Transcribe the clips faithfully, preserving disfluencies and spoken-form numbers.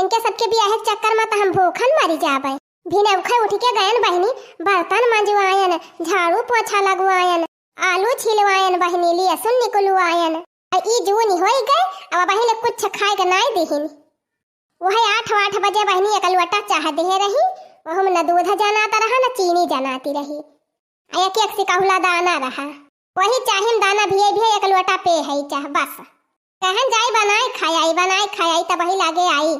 के सबके बियाहे के चक्कर मा त हम भूखन मरी जाबे। भिनउखे उठ के गयन बहिनी, बर्तन मंजवायन, झाड़ू पोछा लगवायन, आलू छिलवायन बहिनी, लहसुन निकुलवायन। आ ई जून होई गए, अब बहिनी कुछ खाए के नाई दिहिन। वही आठ, आठ बजे बहिनी एक लोटा चाह देहे रही, वहम न दूध जनात रहा, न चीनी जनाती रही। आ एक एक सिकहुला दाना रहा। वही चाही में दाना भिये भिये एक लोटा पे है चाह, बस। कहन जाई बनाए खाई, बनाए खाई, तब वही लागे आई।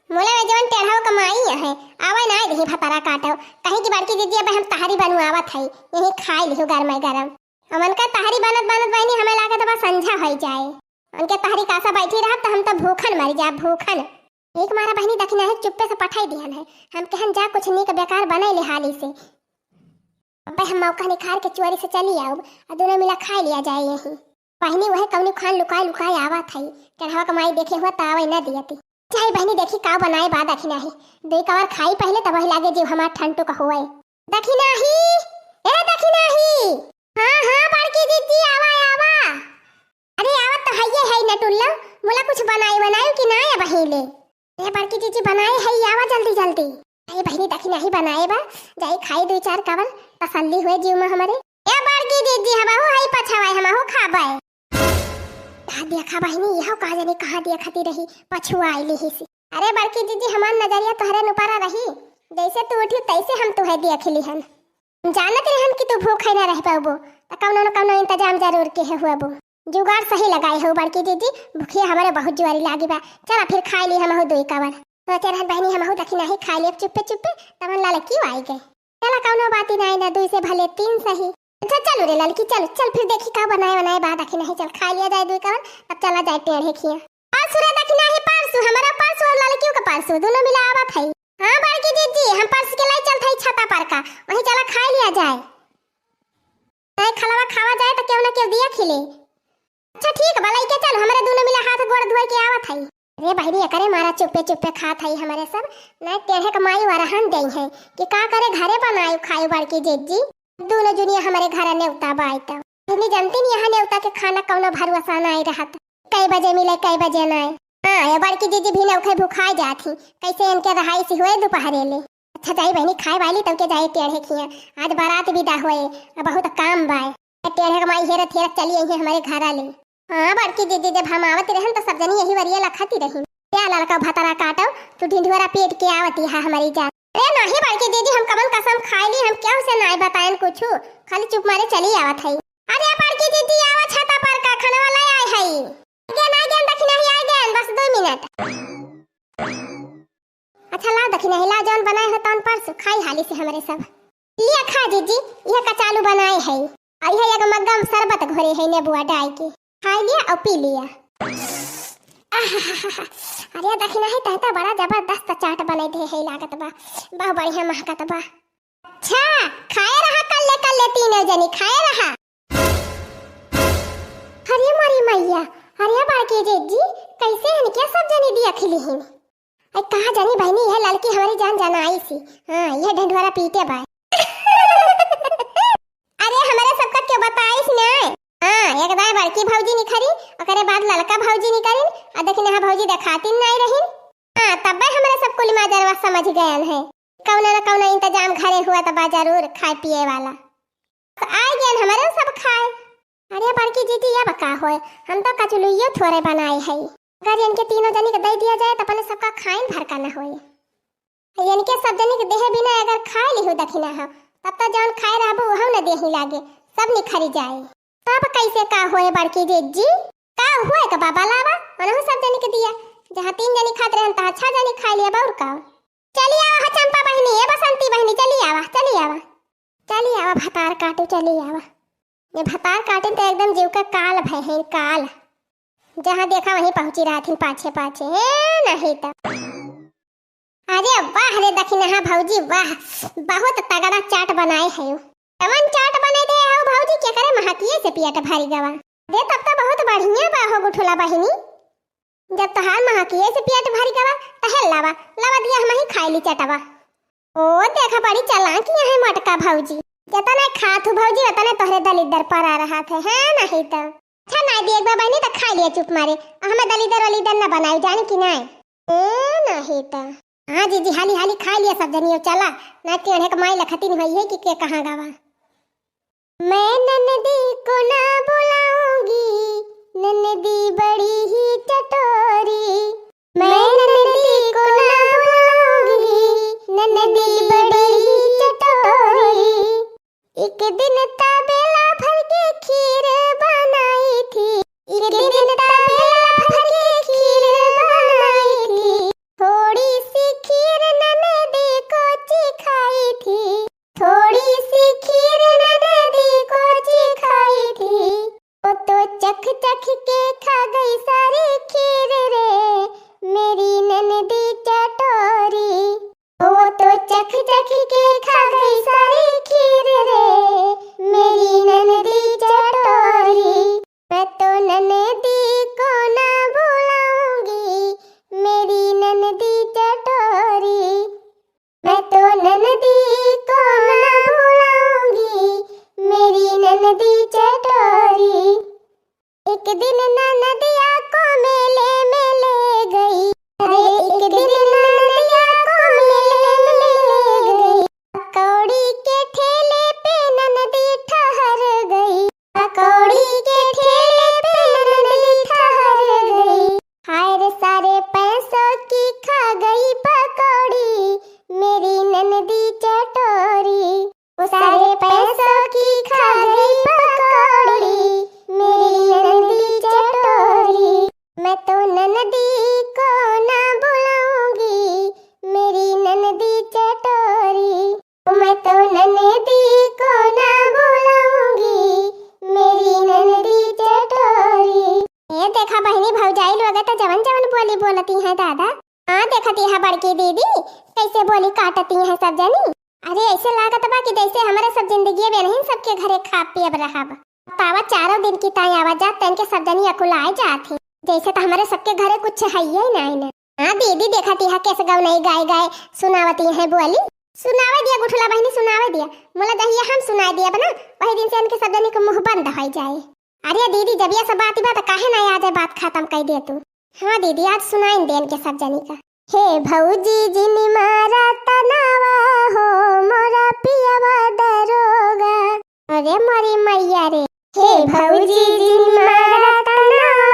मुले में जवन टेढ़व कमाई है, आवे ना दिही भतरा काटो। कहीं की बड़की दीदी, अब हम तहरी बनवावत है, यही खाई लिहु गरम गरम। हमन का तहरी बनत बनत बहिनी हमें लागत बा संझा होई जाए। उनके तहरी कासा बैठी रहब त हम त भूखन मर जाब, भूखन। एक मारा बहिनी दखिना है चुप्पे से पठाई दिहन है। हम कहन जा कुछ नीक बेकार बनाई ले हाली से। अबे हम मौका निखार के चोरी से चली आउब, आ दोनों मिला खाई लिया जाए यही। बहिनी वह कौनी खान लुकाए लुकाए आवत है, टेढ़वा कमाई देखे हुआ त आवे न दियती। चाहे बहिनी देखी का बनाए बा दखिना ही। दुई कवर खाई पहले तब वही लागे जीव हमार ठंडू का हुए। दखिना ही, ए दखिना ही। हाँ, हाँ, बड़की दीदी, आवा, आवा। अरे, आवत तो हइये है नटुल्ला, मुला कुछ बनाए बनाए कि ना है बहिले? ए बड़की दीदी, बनाए है, आवा जल्दी, जल्दी। अरे बहिनी, दखिना ही बनाए बा, जाई खाई दुई चार कवर, तसल्ली हुए जीव में हमरे। ए बड़की दीदी, हमहू हई पछवाए, हमहू खाबे। कहाँ देखा बहिनी, यहो का जाने कहाँ देखती रही, पछुआई लिही सी। अरे बड़की दीदी, हमार नजरिया तोहरे नुपारा रही, जैसे तू उठी तैसे हम तुहे देख लिहन। जानत रहन कि तू भूखे ना रह पाबो, त कौनो न कौनो इंतजाम जरूर के है हुआबो। जुगाड़ सही लगाए हो बड़की दीदी, भूखिया हमरे बहुत जुआरी लागी बा। चला फिर खाए ली हमहू दुई कवर। सोचे रहन बहिनी हमहू दखिना ही खाए ली अब चुप्पे चुप्पे, तमन लालकियो आई गए। चला कौनो बाती नाई ना, दुई से भले तीन सही। अच्छा चलू रे ललकी, चल, चल फिर देखी का बनाए बनाए बा दखिना ही, चल खाए लिया जाए दुई कवर, तब चला जाए टेढ़े खिया। परसु रे दखिना ही परसु, हमरा परसु और ललकियों का परसु, दोनों मिला आवत है। हाँ बड़की दीदी, हम परसु के लाई चलत हई छता पर का, वहीं चला खाए लिया जाए। तय खलवा खावा जाए त केहू ना केहू दिया खिले। अच्छा ठीक बा, लइके चल, हमरे दोनों मिला हाथ गोड़ धोए के आवत हई। अरे बहिनी, एकरे मारा चुप्पे चुप्पे खात हई हमरे सब, ना टेढ़े कमाई वरहन देई है कि का करे घरे बनाई खाई बड़की दीदी। दोनों जुनिया हमरे घर नेवता बाई त। बहिनी जानती नहीं यहाँ नेवता के खाना कौनो भरोसा नाई रहत। कई बजे मिले, कई बजे नाई। हाँ, ये बड़की दीदी भी नौखे भुखाई जात ही। कैसे इनके रहाई सी हुए दोपहरे ले। अच्छा जाई बहिनी, खाए वाली तब के जाए टेढ़े खिया। आज बारात विदा होए, अब बहुत काम बाए। टेढ़े कमाई हेरत हेरत चली आई है हमारे घर ले। हाँ बड़की दीदी, जब हम आवत रहन तो सब जनी यही वरिया लखती रही। क्या ललका भतरा काटो, तू ढिंढोरा पीट के आवती है हमारी जान। अरे नहीं बड़की दीदी, हम कमन कसम खाए ली, हम केहू से नाई बताएन कुछ, खाली चुप मारे चली आवत है। अरे बड़की दीदी, आवा छता पर का, खाना वाला आए है। आ गया, आ गया, दखिना ही आ गया, बस दो मिनट। अच्छा लाओ दखिना ही, लाओ जौन बनाए हो तौन परसु खाई हाली से हमरे सब। लिया खा जीजी, यह कचालू बनाए है और यह एक मग्गा में शरबत घोरे है नेबुआ डाल के। खाई लिया और पी लिया। आहाहाहा। अरे दखिना ही, तहता बड़ा जबरदस्त चाट बनाई दे है लागत बा, बहुत बढ़िया महकत बा। अच्छा, खाए रहा कल्ले कल्ले तीनों जनी, खाए रहा। अरे मोरी मैया, अरे बड़की जीजी, कैसे हन क्या सब जनी दिया खिली हिन? अरे कहाँ जानी बहिनी, यह ललकी हमारी जान जाना आई सी। हाँ, यह ढंढोरा पीटे बाय। अरे हमारे सबका क्यों बताइस ना? हाँ, एक दाई बड़की भौजी निखरी, ओकरे बाद ललका भौजी निकरिन, आ देखिन यहाँ भौजी देखातिन नाई रहिन। हाँ, तब्बे हमारे सब कुल माजरवा समझ गयन है। कौनो न कौनो इंतजाम घरे हुआ त बा जरूर खाए पिए वाला। तो आए गयन हमारे सब खाए। अरे बड़की जीजी, अब का होए, हम तो कचलुइयो थोड़े बनाए है। अगर इनके तीनों जनी के दे दिया जाए तो अपने सबका खाइन भर का न होए। इनके सब जनी के देहे बिना अगर खाए लिहु दखिना हो, तब तो जौन खाए रहबो वहू न देही लागे, सब निखरी जाए। तब कैसे का होए बड़की जीजी? का हुए का बाबा लावा, उनहु सब जनी के दिया। जहाँ तीन जनी खात रहन तहाँ छह जनी खाए लिया और का। चली आवा ह चंपा बहिनी, ए बसंती बहिनी, चली आवा, चली आवा। चली आवा भतार काटू, चली आवा। ये भतार काटिन तो एकदम जीव का काल भय है, काल। जहाँ देखा वहीं पहुँची रहत हिन पाछे पाछे, ए नहीं तो। अरे वाह रे दखिनहा भौजी वाह, बहुत तगड़ा चाट बनाए है। कवन चाट बनाए दे हो भौजी, के करे महकिए से पेट भरी गवा। अरे तब तो बहुत बढ़िया बा हो गुठुला बहिनी। जब तोहार महकिए से पेट भरी गवा, त हे लावा, लावा दिया हम ही खाई ली चटवा। ओ देखा बड़ी चालाक यहाँ है मोटका भौजी। जतने खात हूँ भौजी, उतने तोहरे दलिद्दर पर आ रहा थे, है नहीं तो। अच्छा नाई दिए एक बार बहनी तो खा लिया चुप मारे, और हमें दलिद्दर वलिद्दर न बनाई, जानी कि नाई। ए, नाही त। हाँ जीजी, हाली हाली खाइ लिया सब जनी, अब चला, ना टेढ़े क माई लखतिन होइहै कि के कहाँ गवा। मैं ननदी को ना बुलाऊंगी, ननदी बड़ी ही चटोरी। मैं ननदी को ना बुलाऊंगी, ननदी बड़ी ही चटोरी। एक दिन तबेला भर के खीर बनाई थी, एक दिन तबेला भर के खीर बनाई थी। थोड़ी सी खीर ननदी को चिखाई थी, थोड़ी सी खीर ननदी को चिखाई थी। वो तो चख चख के खा गई सारी खीर रे, मेरी ननदी चटोरी। वो तो चख चख के खा गई सारी खीर रे, मेरी ननदी चटोरी। मैं तो ननदी को ना बुलाऊंगी, मेरी ननदी चटोरी। मैं तो ननदी को ना बुलाऊंगी, मेरी ननदी चटोरी। एक दिन ननदिया को मेले में ले गई, अरे एक दिन ननदिया को मेले में ले गई। पकौड़ी के ठेले पे ननदी ठहर गई, पकौड़ी के ठेले पे ननदी ठहर गई। हाय रे सारे पैसों की खा गई पकौड़ी, मेरी ननदी चटोरी। वो सारे पैसों की खा गई पकौड़ी, मेरी ननदी चटोरी। मैं तो ननदी को ना बुलाऊंगी, मेरी ननदी चटोरी। मैं तो ननदी को ना बुलाऊंगी, मेरी ननदी चटोरी। ए देखा बहिनी, भौजाई लोग त जवन जवन बोली बोलती हैं दादा। हाँ, देखत यह बड़की दीदी कैसे बोली काटती हैं सब जनी। अरे ऐसे लागत बा कि जैसे हमरे सब जिंदगी में नहीं सबके घरे खा पियब रहब। बतावा, चारों दिन की ताई आवा जात तन के सब जनी अकुलाए जात ही, जैसे तो हमरे सबके घरे कुछ है ही नहीं न। हाँ दीदी, देखत यह कैसे गौ नहीं गाय गाय सुनावती हैं बोली। सुनावे दिया गुठला बहिनी, सुनावे दिया। मोला जहिया हम सुनाए दिया बना, वही दिन से इनके सब जनी के मुंह बंद हो जाए। अरे दीदी, जब ये सब बात बा त काहे ना आज बात खत्म कर दे तू। हाँ दीदी, आज सुनाइन दे इनके सब जनी का। हे भौजी जिनी मारा तनावा हो मोरा पियवा दरोगा। अरे मोरी मैया रे। हे भौजी जिनी मारा तनावा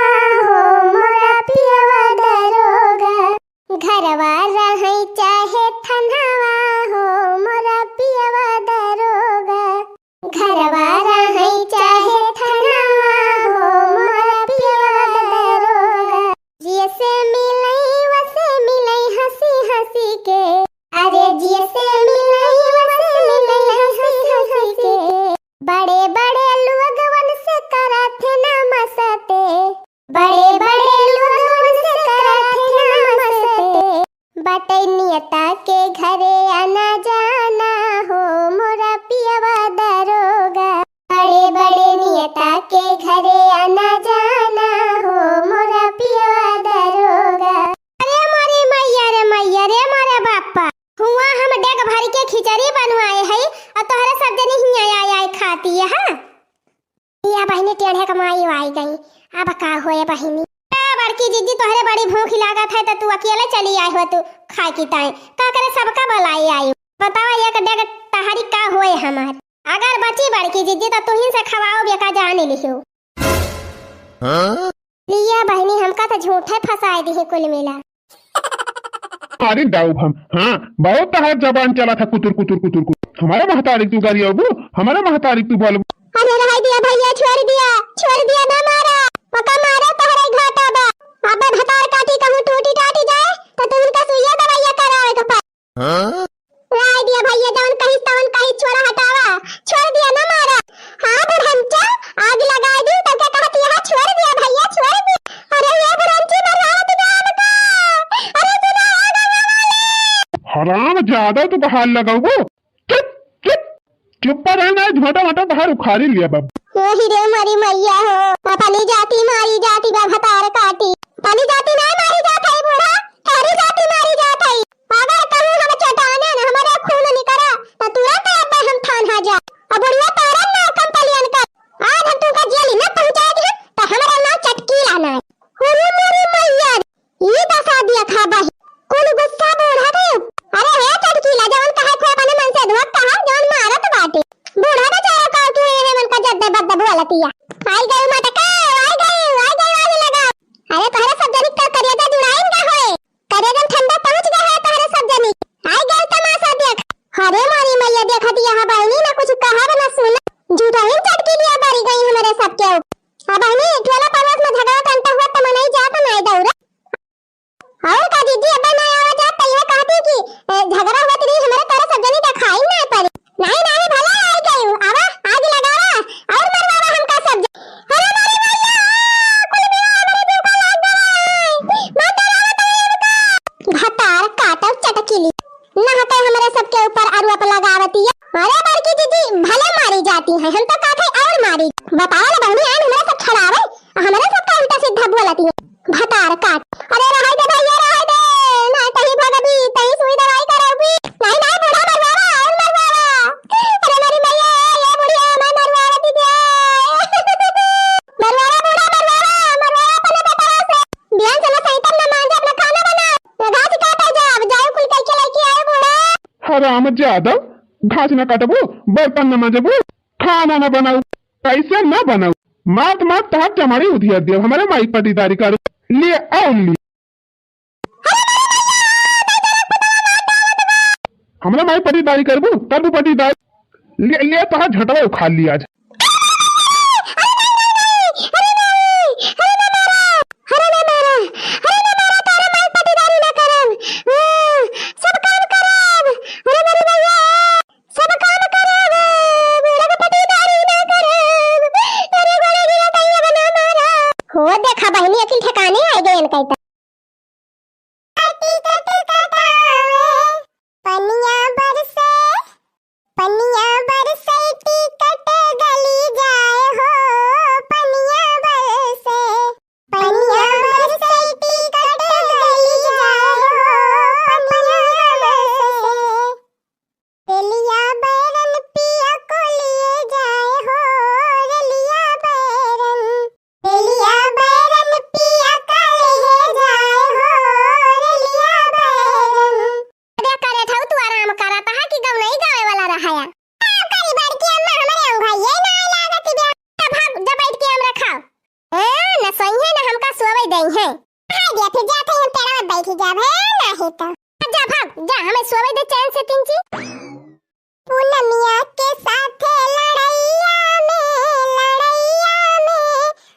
हो मोरा पियवा दरोगा। घरवा रहै चाहे थनवा हो मोरा पियवा दरोगा। घरवा रहै चाहे थनवा हो मोरा पियवा दरोगा। जियसे मिलै वसे मिलै हँसी हँसी के। अरे जियसे मिलै वसे मिलै हँसी हँसी के। बड़े बड़े लोगवन से करत नमस्ते। बड़े बड़े लोगवन से करत नमस्ते। बटै नियता के घरे आना जाना हो मोरा पियवा दरोगा। बड़े बड़े नियता के घरे आना जाना हो मोरा पियवा दरोगा। अरे मोरी मैया रे मैया रे मोरे बापा, हुआ हम डेग भर के खिचड़ी बनवाए है और तोहरे सब जनी हियाँ आए आए खाती है, हाँ? या बहिनी टेढ़े कमाई आई गई, अब का होए बहिनी? ए बड़की जिज्जी, तोहरे बड़ी भूख लागत है त तू अकेले चली आई हो तू खाए की ताई, का करे सबका बुलाई आई? बतावा एक डेग तहरी का होए हमार? अगर बची बड़की जिज्जी त तुहिन से खवाओ बेका जान लिहो। हाँ? लिया बहिनी, हमका त झूठे फंसाए दिहे कुल मिला। मारी डाउब हम। हाँ, बहुत तहार जबान चला था कुतुर कुतुर कुतुर कुतुर। हमारे महतारी तू गारी अबू, हमारे महतारी तू बोलबू। अरे रहाई दिया भैया, छोड़ दिया, छोड़ दिया ना मारा। पका मारा तहरे घाटा बा। अबे भतार काटी कहूँ टूटी टाटी जाए त तू उनका सुइया दवाइया करावे के पा। हाँ? राय दिया भैया, जवन कहिस तवन कहिस, छोड़ा हटावा, छोड़ दिया ना मारा। हाँ बुढ़ंचा, आग लगाए दी तब क्या कहती है, छोड़ दिया भैया, छोड़ दिया। अरे ये बुढ़ंची मरवा तू जान का। अरे सुना ए गंगा वाले। हराम ज्यादा तू बहार लगाऊ। चुप, चुप, चुप पर रहना, झोटा मोटा बाहर उखाड़ी लिया बाबू। वही रे मारी मैया हो, अपनी जाति मारी जाति बा भतार काटी। अपनी जाति ना मारी जात है बूढ़ा, थारी जाति मारी जात है। अगर कहूँ हम चटाने न हमारे खून निकरा, त तुरंत अब हम थान हा जा। अब बुढ़िया तारन ना कंपलियन कर। आज हम तुमका जेल न पहुँचाए दिए, त हमारा नाम चटकीला ना है। अरे मोरी मैया, ई दसा दिया। देखा बहिनी, कुल गुस्सा बूढ़ा के ऊपर। अरे हे चटकीला, जवन कहे थे अपने मन से धोत कहा, जवन मारत बाटे। बूढ़ा बेचारा का की है, मन का जद्दे बद्दे बोलतिया। आई गई मटका, आई गई, आई गई, आई लगा। अरे तोहरे सब जनी का करेजा जुड़ाइन का होए। करेजा ठंडा पहुँच गया है तोहरे सब जनी। आई गई तमाशा देख। अरे मोरी मैया, देखा दिया है बहिनी, ना कुछ कहा ना सुना। जुड़ाइन चटकीलिया बरी गई हमरे सबके ऊपर। अब बहिनी, टोला पड़ोस में झगड़ा टंटा हुआ त मनई जात नाई दौड़ा। और का दीदी, अब ना आवा जात त यह कहती कि, ए, झगड़ा हुआ त नहीं, हमरे तोरे सब जनी देखाई ना पड़ी। नहीं, नहीं, भला आई गई हूँ। आवा, आग लगावा और मरवावा हमका सब जनी। अरे मोरी मैया, कुल मिला हमरे जीव का लाग गवा। मत डरावा तो इनका। भतार काटल चटकीली। ना हटे हमरे सबके ऊपर आरोप लगावतिया। अरे बड़की दीदी, भले मारी जाती है, हम तो कहते और मारी। बताओ ना बहनी, आन हमरे सब छड़ावे, हमरे सब का उल्टा सीधा बोलती है। भतार काट। अरे रहाई दे भैया, रहाई दे। ना तही भगबी, तही सुई दवाई करबी। नहीं, नहीं, बूढ़ा मरवावा, और मरवावा। अरे मोरी मैया, ये बुढ़िया मैं मरवावा दीदी। मरवावा बूढ़ा, मरवावा, मरवावा अपने बेटवा से। बिहान से ना सही तब ना मान जा, अपना खाना बना। ना घास काटे जा, अब जाओ कुल करके लेके आए बूढ़ा। हराम ज्यादा, घास ना काटबू, बर्तन ना माजबू, खाना ना बनाऊ, कैसे ना बनाऊ। मात मात तहार चमाड़ी उधिया दियो, हमारे माई पटीदारी करो। ले आओ ले। हमरा माई पटीदारी करबू, करबू पटीदारी। ले, ले तोहार झटवा उखाड़ ली आज। हो देखा बहिनी, अकिल ठिकाने आ गए इनका। पनिया बरसे, पनिया बरसे, टिकट गली जाए हो। पनिया बरसे, पनिया बरसे, टिकट गली जाए हो। पनिया बरसे, रेलिया बैरन पिया को लिए जाए हो। रेलिया बैरन, रेलिया बैरन पिया का ले जाए हो। रेलिया बैरन। अरे करे थाऊ, तू आराम करा, तहा कि गौनई गावे वाला रहाया। का करी बड़की अम्मा, हमरे अंगइये ना लागत बा। तब हम जब बैठ के हमरा खाओ। ए, न सोइहे न हमका सोवे देइहे। हाय दिया, फिर जात है हम पेड़वा बैठ जाब है, नाही तो। जा भाग, जा, हमें सोवे दे चैन से तीन ची। पूनमिया के साथे लड़ैया में, लड़ैया में,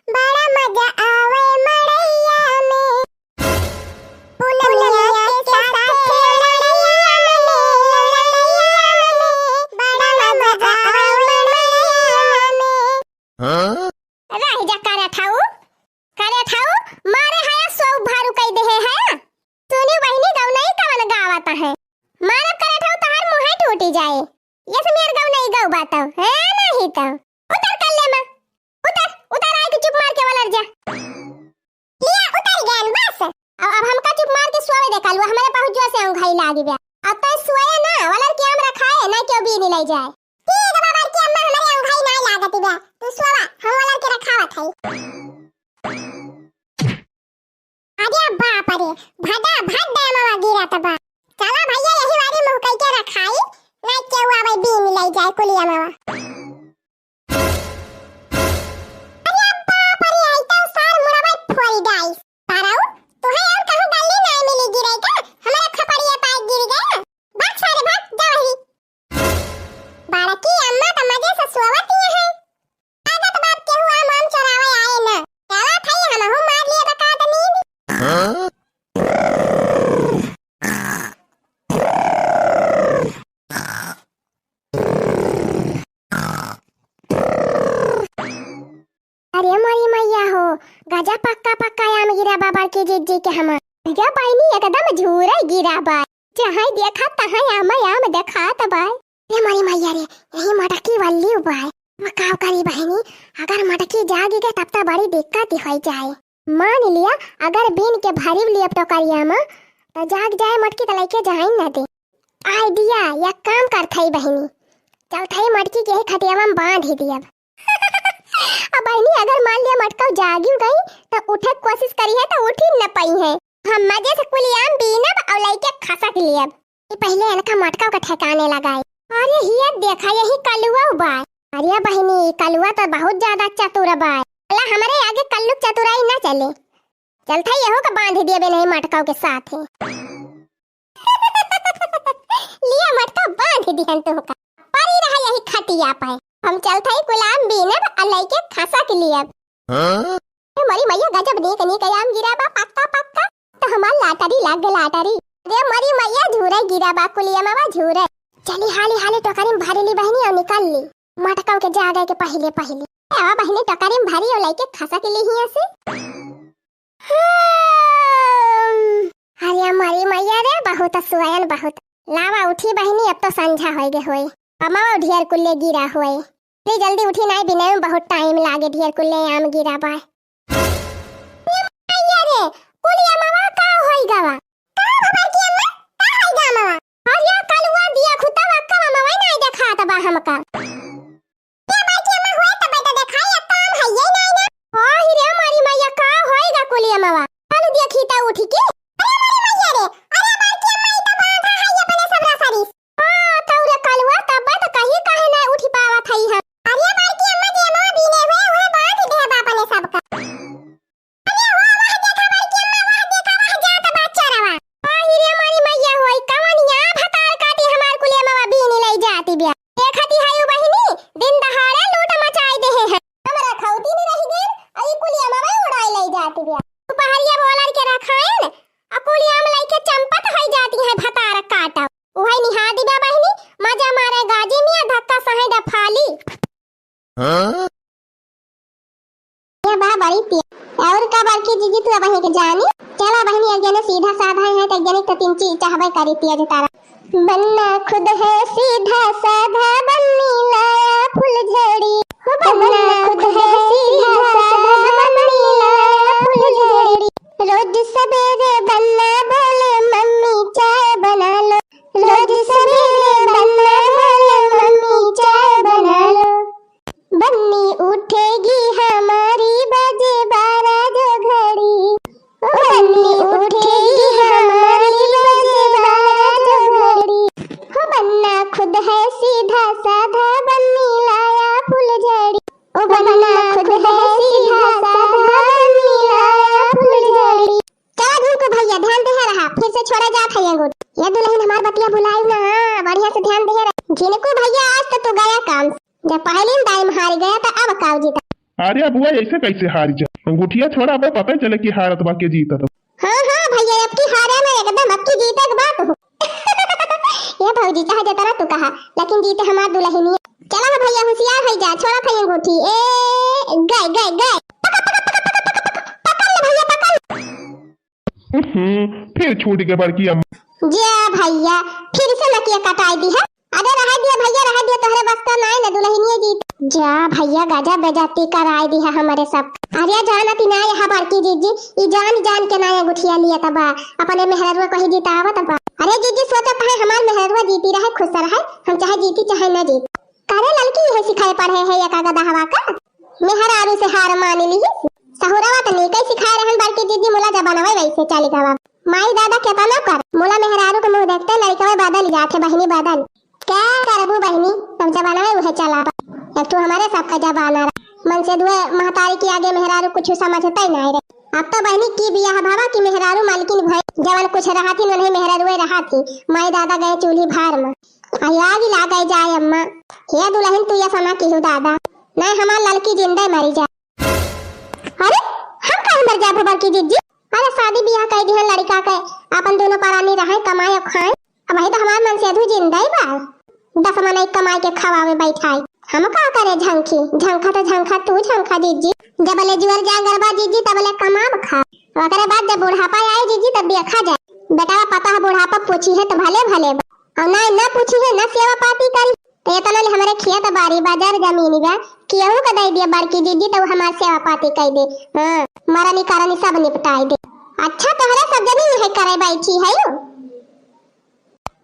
बड़ा मजा आवे मड़ैया में। पूनमिया के साथे लड़ैया में, लड़ैया में, बड़ा मजा आवे मड़ैया में। हाँ? रह जा करे थाऊ, करे थाऊ, मारे हया सौ भारू कई देहे है। सुनी बहिनी, गौनई कवन गावत है? मारब करे थाऊ, तहार मुँहे टूटी जाए। ये समियर गौनई गौ बात है, नाही तो। उतर कल्ले मा, उतर, उतर, आए के चुप मार के वलर जा। लिया, उतर गया बस। अब, अब हमका चुप मार के सोवे दे कालू, हमरे बहुत जोर से अंगई लागी बा। अब तो सोए ना, वलर के आम रखाए, ना केहू बीनी ले जाए। ठीक बा बड़की अम्मा, हमरे अंगई ना लागत बा। तू सोवा, हम वलर के रखावत हई। अरे बाप रे, भदा भद डैमवा गिरत बा। चला भैया, यही वारी मुँह कई के रखाई, ना केहू आवे बीनी ले जाए कुलिया मावा। अरे बाप रे, आई तो सार मुड़वा फोड़ी डाइस। ताराऊ, तोहे और कहूँ गली ना मिली गिरे का? हमारा खपड़िया पाए गिर गया। भाग सारे भाग, जा वही। बड़की अम्मा तो मजे से सोवत ही है। लागत बाप केहू आम आम चोरावे आए ना। चला थाई हमहू मार लिए बका द नींद। हाँ? अरे मोरी मैया हो, गजा पक्का पक्का आम गिरा बा बड़की जिज्जी के हमार। भैया बहिनी एकदम झूरे गिरा बा, जहाँ देखा तहाँ आम आम देखात बा। अरे मोरी मैया रे, यही मटकी वल्ली बा। अब का करी बहिनी, अगर मटकी जागी गए तब तो बड़ी दिक्कत ही हो जाए। मान लिया अगर बीन के भरी लिया टोकरिया में, तो जाग जाए मटकी तो लेके जाए न दे। आइडिया, या काम करत हई बहिनी, चलत हई मटकी के ही खटियावा में बांध ही दियब। अब बहिनी अगर मान लिया मटका जागी गई तो उठे के कोशिश करी है तो उठी न पाई है। हम मजे से कुलि आम बीनब अउर लइके खसक लियब। ई पहिले इनका मटकाउ के ठेकाने लगाई। अरे हिया देखा, यही कलुआ बा। अरे बहिनी, ई कलुआ त बहुत ज्यादा चतुर बा। अला हमरे आगे कल्लू क चतुराई न चले। चलत है यहू का बांधि दियबे नहीं मटकाउ के साथ ही। लिया मटकाउ बांधि दिहन तोहका। परी रहा यही खटिया पे। हम चलत है कुलि आम बीनब अउर लइके खसक लियब। हाँ? ए मोरी मइया, गजब नीक नीक आम गिरा बा, पक्का पक्का। त हमार लाटरी लाग गए, लाटरी। अरे मोरी मइया, झूरे गिरा बा, कुलि अमवा झूरे। चली हाली हाली टोकरी में भरी ली बहिनी अउर निकल ली। मटकाउ के जागे के पहिले पहिले। आवा बहिनी, टोकरी में भरी अउर लइके खसक ली हियां से। हम्म। अरे मोरी मइया रे, बहुत सुअन बहुत। लावा उठी बहिनी, अब तो संझा होइगे होए। अमवा ढेर कुल्ले गिरा होए। जल्दी जल्दी उठी, नाहीं बिने में बहुत टाइम लागे, ढेर कुल्ले आम गिरा बाय। मइया रे, कुलि अमवा का होई गवा? का बा बड़की अम्मा? का होई गा अमवा? अरे कलुआ दिया खुता बा, का अमवा नाहीं देखात बा हमका। ए बड़की अम्मा, होए त बेटा देखाई, अब तो आम हइये नाहीं ना। आहि रे मोरी मइया, का होई गा कुलि अमवा? चल देखी त उठी के। अरे मोरी मइया रे, अरे बड़की अम्मा, ई त बांधा है अपने सब रसरी। हाँ, तौरे कलुआ, तब्बे त कहीं काहे ना उठि पावत हई हम। अरे बड़की अम्मा, जे अमवा बीने हुए, उहे बांधि देहे बा अपने सबका। अरे वाह, वाह, देखा बड़की अम्मा, वाह, देखा, वाह, जात बा चरवा। आहि रे मोरी मइया होई, कवन या भतार काटी हमार कुलि अमवा बीनी लई जाती बिया। देखती है यू बहिनी, दिन दहाड़े लूट मचाई देहे हैं। हम रखौती में रहि गए, अउर ई कुलि अमवा उड़ाई लई जाती बिया। दुपहरिया बोलर के रखायन, अउर कुलि अमवा लइके चंपत होई जाती है भतार काटा। उहइ निहा दिबा बहिनी, मजा मारे गाजी मियाँ धक्का सहे डफाली। हाँ? ये बा बड़ी पिया। अउर का बड़की जीजी तू अबहीं के जानी? चला बहिनी, एक जने सीधा साधा है, तो एक जने तो तीन चीज चाहबे करी पिया जे तारा। बन्ना खुद है सीधा साधा, बन्नी लाया फुलझड़ी। हो बन्ना खुद है सीधा साधा, बन्नी लाया फुलझड़ी। रोज सबेरे बन्ना बोले, "मम्मी चाय बना लो।" रोज सबेरे बन्ना बोले, "मम्मी चाय बना लो।" बन्नी उठेगी हमारी, बजे बारह जो घड़ी। ओ बन्नी उठेगी हमारी, बजे बारह जो घड़ी। हो बन्ना खुद है सीधा साधा, बन्नी लाया फुलझड़ी। ओ बन्ना खुद है सीधा साधा, बन्नी लाया फुलझड़ी। चला झिनकू भइया, ध्यान देहे रहा, फिर से छोड़े जात है अंगूठी। ये दुलहिन हमार बतिया भुलाइउ ना, हाँ, बढ़िया से ध्यान देहे रहा। झिनकू भइया, आज तो तू गया काम से। जब पहली दाई में हार गया तो अब काऊ जीता। अरे बुआ, ऐसे कैसे हार जा? अंगूठिया छोड़ा, अब पता चले कि हारत बा के जीतत बा। हाँ, हाँ भइया, अब की हारे में एकदम, अब की जीते के बात हो। ये भौजी, चाहे जितना तू कहा, लेकिन जीते हमार दुलहिनिया। चला हो भइया, होशियार होइ जा, छोड़ा था अंगूठी। ए, गए, गए, गए। पकड़, पकड़, पकड़, पकड़, पकड़, पकड़, पकड़ ले भइया, पकड़। हम्म, फिर छूट गए बड़की अम्मा। जा भइया, फिर से नकिया कटाई दिहा। अरे रहे दिया भइया, रहे दिया, तोहरे बस का नाई ना दुलहिनिया जी। जा भइया, गजब बेइज्जती कराई दिहा हमरे सब। अरे जानती ना यहाँ बड़की जीजी, ई जान जान के ना अंगूठिया लिया तबा, अपने मेहररुआ को ही जितावत बा। अरे जीजी सोचत है हमार मेहररुआ जीती रहे, खुश रहे, हम चाहे जीती चाहे ना जीती। करे ललकी इहे सिखाए पढ़े है एका गदहवा का। मेहरारू से हार मान लिहिस। सहुरवा त नीके सिखाए रहन बड़की जीजी, मुला जबानवे वैसे चली गवा। माई दादा केतनो कर, मुला मेहरारू के मुँह देखते लड़कवे बदल जाथे बहिनी बदल। क्या करबू बहिनी, सब जबानवे उहे चला बा। एक ठो हमारे सबका जबाना रहा। मन से दुए महतारी के आगे मेहरारू कुछ समझते ही नहीं रहे। अब तो बहिनी की बियाह भावा की मेहरारू मालकिन भई, जवन कुछ रहा थी उन्हें मेहरारू रहा थी। माई दादा गए चूल्ही भार में। अरे आग लागै जाए अम्मा। हे दुलहिन, तू या समा किहू दादा। नहीं, हमार ललकी जिंदे मरी जा। अरे, हम काहे मर जाबो बड़की जिज्जी? अरे, शादी बियाह कई दिहन लड़का के, आपन दोनों परानी रहै, कमाए और खाए। अबहीं तो हमार मनसेधू जिंदे बा। दस मनई कमाए के खवावे बैठाई। हम का करे झंखी? झंखा तो झंखा, तू झंखा जिज्जी। जबले जुअर जांगर बा जिज्जी, तबले कमाब खा। ओकरे बाद जब बुढ़ापा आए जिज्जी, तब देखा जाए। बेटवा पता है बुढ़ापा पूछी है तो भले भले बा। और ना, ना पूछी है, ना सेवा पाती करी। तो इतना ले हमरे खेत बारी बा, जर जमीन बा, केहू के दे दिया बड़की जिज्जी, तो हमार सेवा पाती कई दे। हाँ, मरनी करनी सब निपटाई दे। अच्छा, तोहरे सब जनी यही करे बैठी है यू?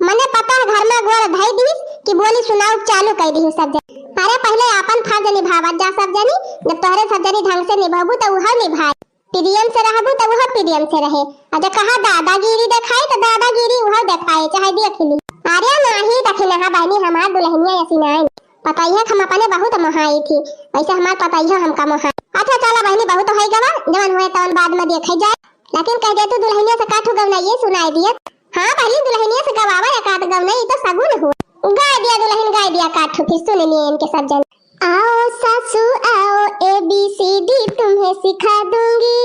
मने पता है घर में गोड़ धई दीस कि बोली सुनाऊ चालू कई दीस सब जनी। अरे पहले आपन फर्ज निभावत जा सब जनी, जब तोहरे सब जनी ढंग से निभाबू तो उहर निभाई। प्रेम से रहबू त उहो प्रेम से रहे। अउर जे कहा दादागिरी देखाई त दादागिरी उहो देखाए, चाहे देख ली। अरे नाही दखिनहा बहिनी, हमार दुलहिनिया अइसी नाई। पतोहिया के हम अपने बहुत मोहाई थी, वइसे हमार पतोहियो हमका मोहाई। अच्छा चला बहिनी, बहुत होइ गवा, जवन होए तवन बाद में देखे जाए। लेकिन कह दे तू दुलहिनिया से काठू गवनइये सुनाए दियत। हाँ बहिनी, दुलहिनिया से गवावा एकाध गवनई, ई तो सगुन हुआ। गाय दिया दुलहिन, गाय दिया काठू, फिर सुन लिए इनके सब जन। आओ सासू आओ, ए बी सी डी तुम्हें सिखा दूंगी।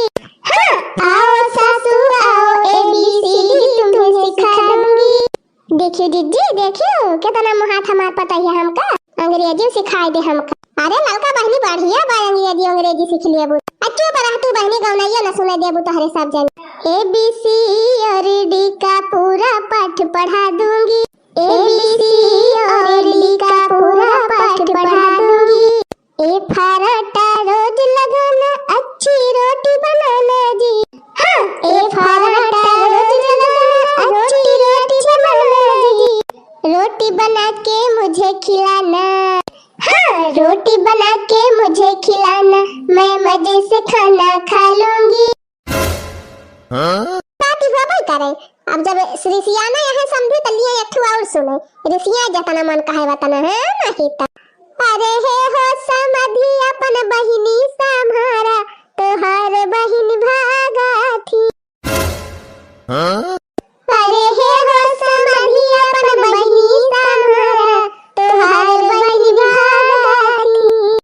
हाँ, आओ सासू आओ, ए बी सी डी तुम्हें सिखा दूंगी। देखियो जिज्जी, देखियो, केतना मोहात हमार पतोहिया हमका अंग्रेजी सिखाए दे हमका। अरे ललका बहिनी, बढ़िया बा, अंग्रेजी, अंग्रेजी सीख लेबू। आ चुप रह तू बहिनी, गवनइया न सुने देबू तोहरे सब जन। ए बी सी और डी का पूरा पाठ पढ़ा दूंगी। ए बी सी और डी का पूरा पाठ पढ़ा दूंगी। ए फराटा रोज लगाना, अच्छी रोटी बनाना जी। हाँ, ए फराटा रोज लगाना, अच्छी रोटी बनाना जी। रोटी बना के मुझे खिलाना। हाँ, रोटी बना के मुझे खिलाना, मैं मजे से खाना खा लूंगी। हाँ? बात ही होबे करे। अब जब रिसियाना यहाँ समझी त लिए एक ठो और सुने। रिसिया जतना मन कहे वतना, हाँ, नहीं त। अरे हे हो समधी अपन बहिनी सम्हारा, तोहार बहिन भागा थी। हाँ? अरे हे हो समधी अपन बहिनी सम्हारा, तोहार बहिन भागा थी।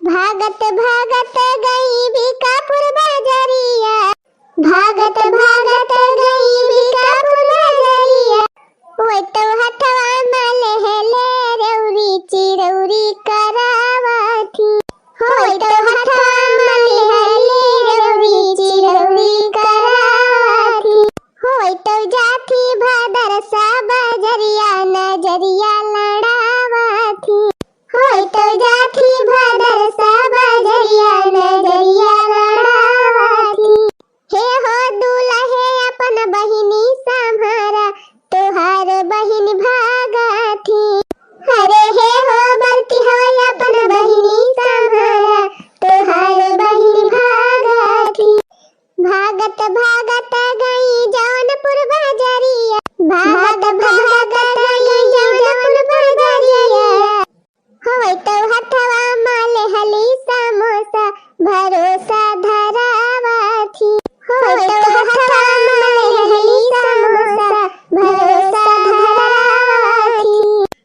भागत भागत गई बीकापुर बजरिया, भागत भागत गई बीकापुर बजरिया। ओए तो हथवा में लेहले रौरी चिरौरी करावा थी। होए तो हथवा में लेहले रौरी चिरौरी करावा थी। होए तो जाथी भदरसा बजरिया नजरिया लड़ावा थी। होए तो जाथी भदरसा बजरिया नजरिया लड़ावा थी। हे हो दुलहे अपन बहिनी सम्हारा, तोहार बहिन भागा थी। अरे हे हो बरती हो अपन बहिनी सम्हारा, तोहार बहिन भागा थी। भागत भागत गई जौनपुर बजरिया, भागत भागत गई जौनपुर बजरिया। होए तो हथवा में लेहली समोसा, भरोसा धरावा थी। होए तो हथवा में लेहली समोसा, भरोसा धरावा थी।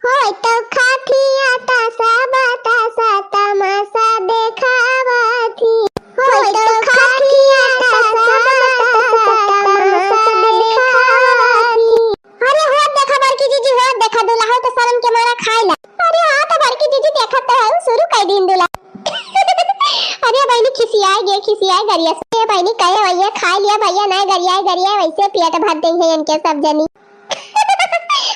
होए तो खाखी आतासा बतासा, तमाशा देखावा थी। होए तो खाखी आतासा बतासा, तमाशा देखावा थी। अरे होत देखा बड़की जीजी, होत देखा, दुलहा तो शर्म के मारा खाए ला। अरे हाँ तो बड़की जीजी देखत तो है, शुरू कर दीन दुलहा। अरे बहिनी खिसियाए गे, खिसियाए गरिया से। ए बहिनी कहे भैया खाए लिया भैया, नाहीं गरियाए गरियाए, वैसे पेट भर देइहैं इनके सब जनी।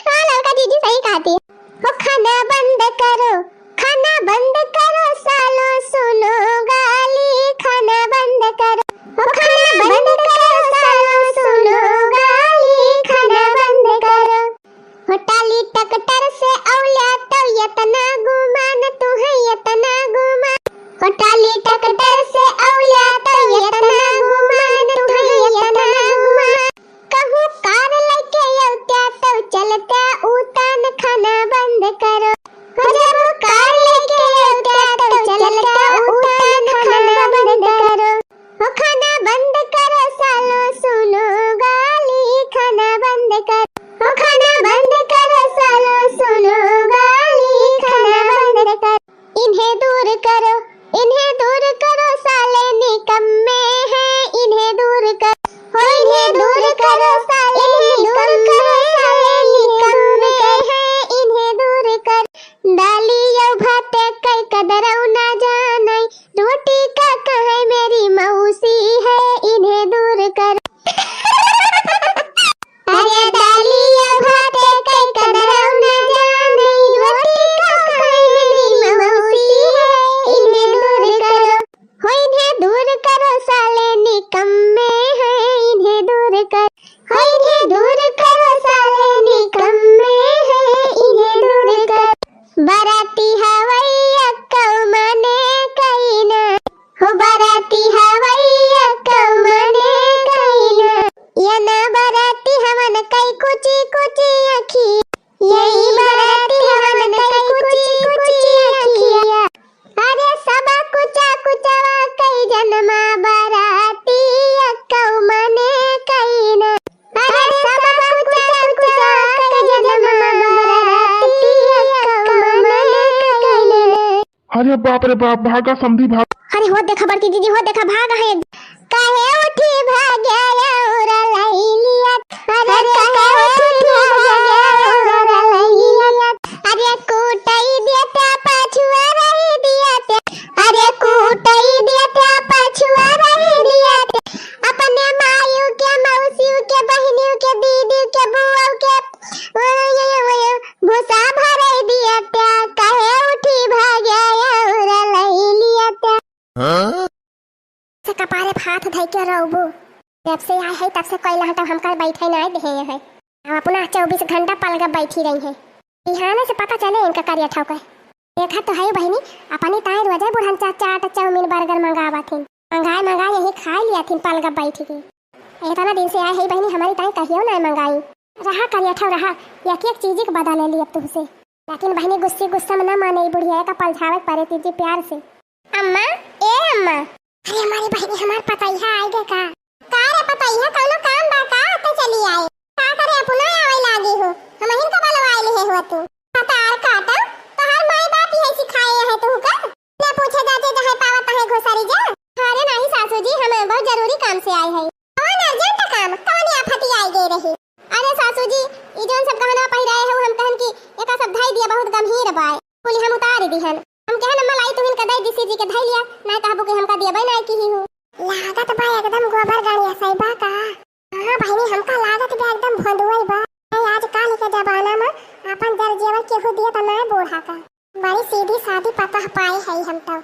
हाँ ललका जीजी सही कहती है। हो खाना बंद करो, खाना बंद करो सालो, सुनो गाली, खाना बंद करो। हो खाना बंद करो सालो, सुनो गाली, खाना बंद करो। हो टाली टकटर से औल्या तो यतना गुमान तुहैं, यतना गुमान। हो टाली टकटर से औल्या तो यतना गुमान तुहैं, यतना गुमान। कहूँ कार लइके अउत्या तउ चलत्या उतान, खाना बंद करो। हो जब कार लइके अउत्या तउ चलत्या उतान, खाना बंद करो। हो खाना बंद करो सालो सुनो गाली, खाना बंद करो। हो खाना बंद करो सालो सुनो गाली, खाना बंद करो। इन्हें दूर करो, इन्हें दूर करो, साले निकम्मे हैं, इन्हें दूर करो। हो इन्हें दूर करो, साले निकम्मे हैं, इन्हें दूर करो। दाली अउ भात कई कदरौ ना जानै, रोटी का कहै मेरी मौसी है, इन्हें दूर करो। अरे दाली बाप रे बाप, भागा समधी भाग। अरे हो देखा बड़की दीदी, हो देखा भागा है। काहे उठी भाग्या और लई लिया, अरे काहे उठी भाग्या और लई लिया, अरे कूटई देता पछुआ रही दिया ते, अरे कूटई देता पछुआ रही दिया ते, अपने मायू के, मौसियों के, बहिनियों के, दीदी के, बुआ के, ओ ये, ओ ये, भूसा भरई दिया ते, काहे उठी भाग्या और लई लिया ते। हाँ? से कपारे पे हाथ धइ के रोबू। जब से आए है तब से कोई लहटा हमका बैठे नाहीं देहे है। अब अपना चउबीस घंटा पलगा बैठी रही है। बिहाने से पता चले इनका करिया ठौके। देखा तो है बहिनी, अपनी ताई रोजे बुढ़न चा-, चाट, चाउमीन, बर्गर मंगावा थिन। मंगाए, मंगाए यही खाए लिया थिन पलगा बैठ के। इतना दिन से आए है बहिनी, हमारी ताई कहियो ना मंगाई। रहा करिया ठौ रहा, एक एक चीज के बदले ली अब तुमसे। लेकिन बहिनी गुस्से गुस्सा में ना माने, ई बुढ़िया का पलझावे के परे तीजी प्यार से। अम्मा, ए अम्मा। अरे हमारी बहिनी, हमार पतैया आए गए का? का रे पतैया, कौनो काम बा का? तो चली आए। का करे अपना आवे लागी हो, हमहिन का बलवाए लिहे हुआ तू। पतार काटा, तोहार माई बाप यही सिखाए है तू का? ना पूछे जाते जहाँ पावा तहाँ घुसरी जा। अरे नहीं सासू जी, हम बहुत जरूरी काम से आए है। कौन अर्जेंट काम, कौन आफत आई गई रही? अरे सासू जी, ई जौन सब गहना पहिराए हो, हम कहन कि एका सब धई दिया, बहुत गंभीर बाय। कुली हम उतार दिहन। हम कहन अम्मा लाई तुहिन का दई दिसी जी के धई लिया, नाहीं कहबू कि हमका दिया नाहीं किही हो। लागत बा एकदम गोबर गाड़ी असई बा का? हाँ बहिनी, हमका लागत बा एकदम भोंदुआई बा। ए, आजकल के जमाना में अपन जर जेवर केहू दिए त नाहीं बूढ़ा का। बड़ी सीधी सादी पतोह पाए है हम तो।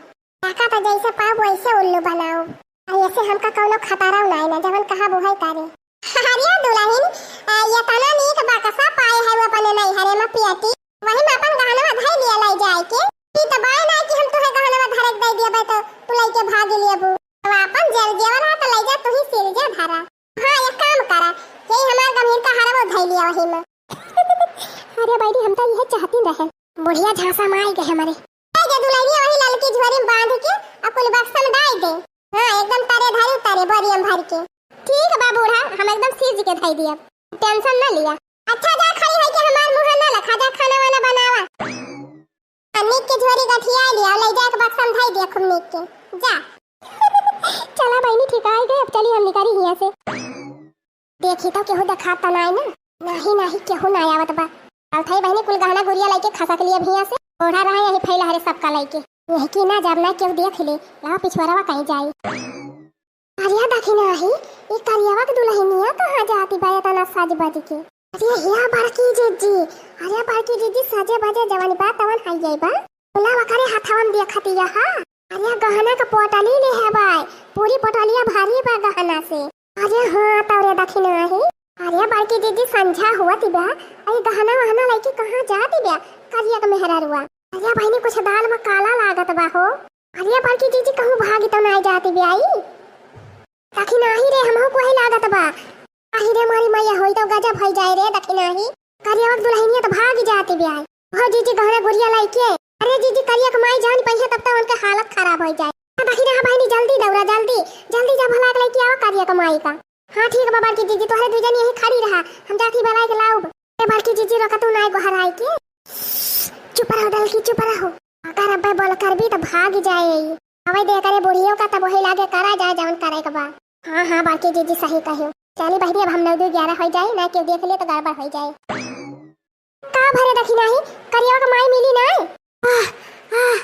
काका तो जैसे पाओ वैसे उल्लू बनाओ। और ऐसे हमका कौनो खतरा नाहीं ना, जवन कहा बुहाई करे। अरे दुलहिन, आ, ये तना नीक बकसा पाए है वो अपने नैहरे में पियती। वही में अपन गहनवा धई लिया लाई जाए के। ई तो बाय ना कि हम तुहे गहनवा धरे के दे दिया बे तो तू लइके भाग लेबू। तो अपन जेल जेवर है तो ले जा तू ही सिल जा धरा। हाँ, एक काम करा, यही हमार गंभीर का हरवा धई लिया वही में। अरे बैरी, हम तो यह चाहती रहे। बुढ़िया झांसा में आई गए हमारे। ले जा दुलहिनिया वही ललकी झोरी में बांध के और कुल बक्सा में डाल दे। हाँ, एकदम तरे धरी तरे बोरिया में भर के। ठीक बा बूढ़ा, हम एकदम सीज के धई दिया, टेंशन ना लिया। अच्छा जा खड़ी होई के हमार मुंह ना लखा, जा खाना वाना बनावा। आ नीक के झोरी गठिया लिया, ले जाके बक्सा में धई दिया खूब नीक के। जा। चला बहिनी, ठीक आई गए, अब चली हम निकली हियां से। देखी तो केहू देखात त नाई ना? नाही, नाही, केहू ना आवत बा। चलत हई बहिनी, कुल गहना गुरिया लइके खसक लिए भैया से। ओढ़ा रहे यही फैला हरे सबका लइके। यही की ना जब ना केहू देख ले, लाओ पिछुआरवा कहीं जाई। अरे दखिनाही, ई करियवा के दुलहिनिया कहाँ जाती बा एतना सज बज के? अरे हिया बड़की जीजी, अरे बड़की जीजी सजे बजे जवन बा तवन हाई जाई बा। बोला वकरे हथवा में देखतिया हा। अरे गहना के पोटली ले है बाय, पूरी पोटलिया भारी बा गहना से। अरे हाँ, तौरे दखिनाही। अरे बड़की जीजी संझा हुआ ती बा, अरे गहना वहना लइके कहाँ जाती बा? करिया के मेहरारुआ। अरे बहिनी कुछ दाल में काला लागत बा हो। अरे बड़की जीजी कहूँ भागी तो नाई जाती बा आई। दखिनाही रे, हमहू कोहे लागत बा। आही रे मारी मैया, होई तो गजब होई जाए रे दखिनाही। करियवा के दुलहिनिया तो भाग जाती बे आई। हो जीजी गहना गुरिया लइके। अरे जीजी करिया के माई जान पइहे तब तो उनके हालत खराब होई जाए। आ दखिना बहिनी जल्दी दौड़ा, जल्दी, जल्दी जा भला के लइके आवा करिया के माई का। हाँ ठीक बा बड़की जीजी, तोहरे दू जनी यही खड़ी रहा, हम जाती भला के लाउब। ए बड़की जीजी रोका तू नाई गोहराई के। चुप रहो दलकी, चुप रहो। अगर अब्बे बोल करबी तो भाग जाए। अबे दे करे बुढ़ियो का तब वही लागे करा जाए जवन करे के बा। हाँ, हाँ, बड़की जीजी सही कहियो। चली बहिनी, अब हम नौ दो ग्यारह हो जाए, ना केहू देख ले तो गड़बड़ हो जाए। का भरे दखिनाही, करियवा के माई मिली ना? आह, आह,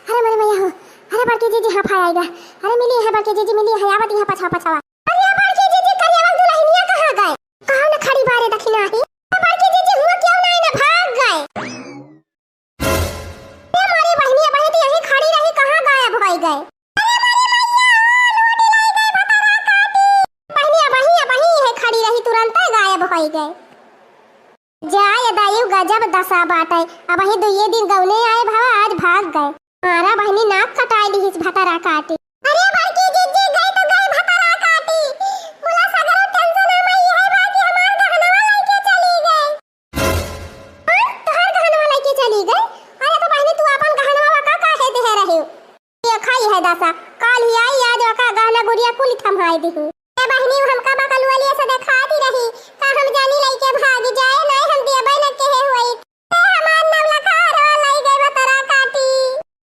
अरे मरे मैया हो, अरे बड़की जीजी हाँ फाय आएगा। अरे मिली है बड़की जीजी, मिली है, आवत यहाँ पछवा पछवा। अरे बड़की जीजी, करियवा के दुलहिनिया कहाँ गए? कहाँ न खड़ी बारे दखिनाही? अरे बड़की जीजी हुआ क्यों ना, ना भाग गए? ए मोरी बहिनिया, बहिनी तो यहीं खड़ी रही, कहाँ गायब होई गए? अरे मोरी मैया, ओ, लूटी लाई गए भतरा काटी। बहिनिया, बहिनिया, बहिनी यहीं खड़ी रही, तुरंते गायब होई गए। जाए दायु गजब दशा बाटे, अबही दुइये दिन गौने आए भवा, आज भाग गए। मारा बहिनी नाक कटाए लिहिस भतरा काटी। अरे बड़की जीजी, गई तो गई भतरा काटी। बोला सगरो टेंशन हमें यही बा कि हमार गहनवा लइके चली गई। हाँ, तोहार गहनवा लइके चली गई? अरे तो बहिनी, तू अपन गहनवा का काहे देहे रहे? देखा ही है दासा, काल ही आई, आज ओका गहना गुरिया कुल थम्हाई दिही। ए बहिनी, हमका बकलुआ लिए से देखा दी रही, का हम जानी लइके भाग जाए, नहीं हम देबे न केहे होई। ए हमार नवलखा हरवा लई गई भतरा काटी।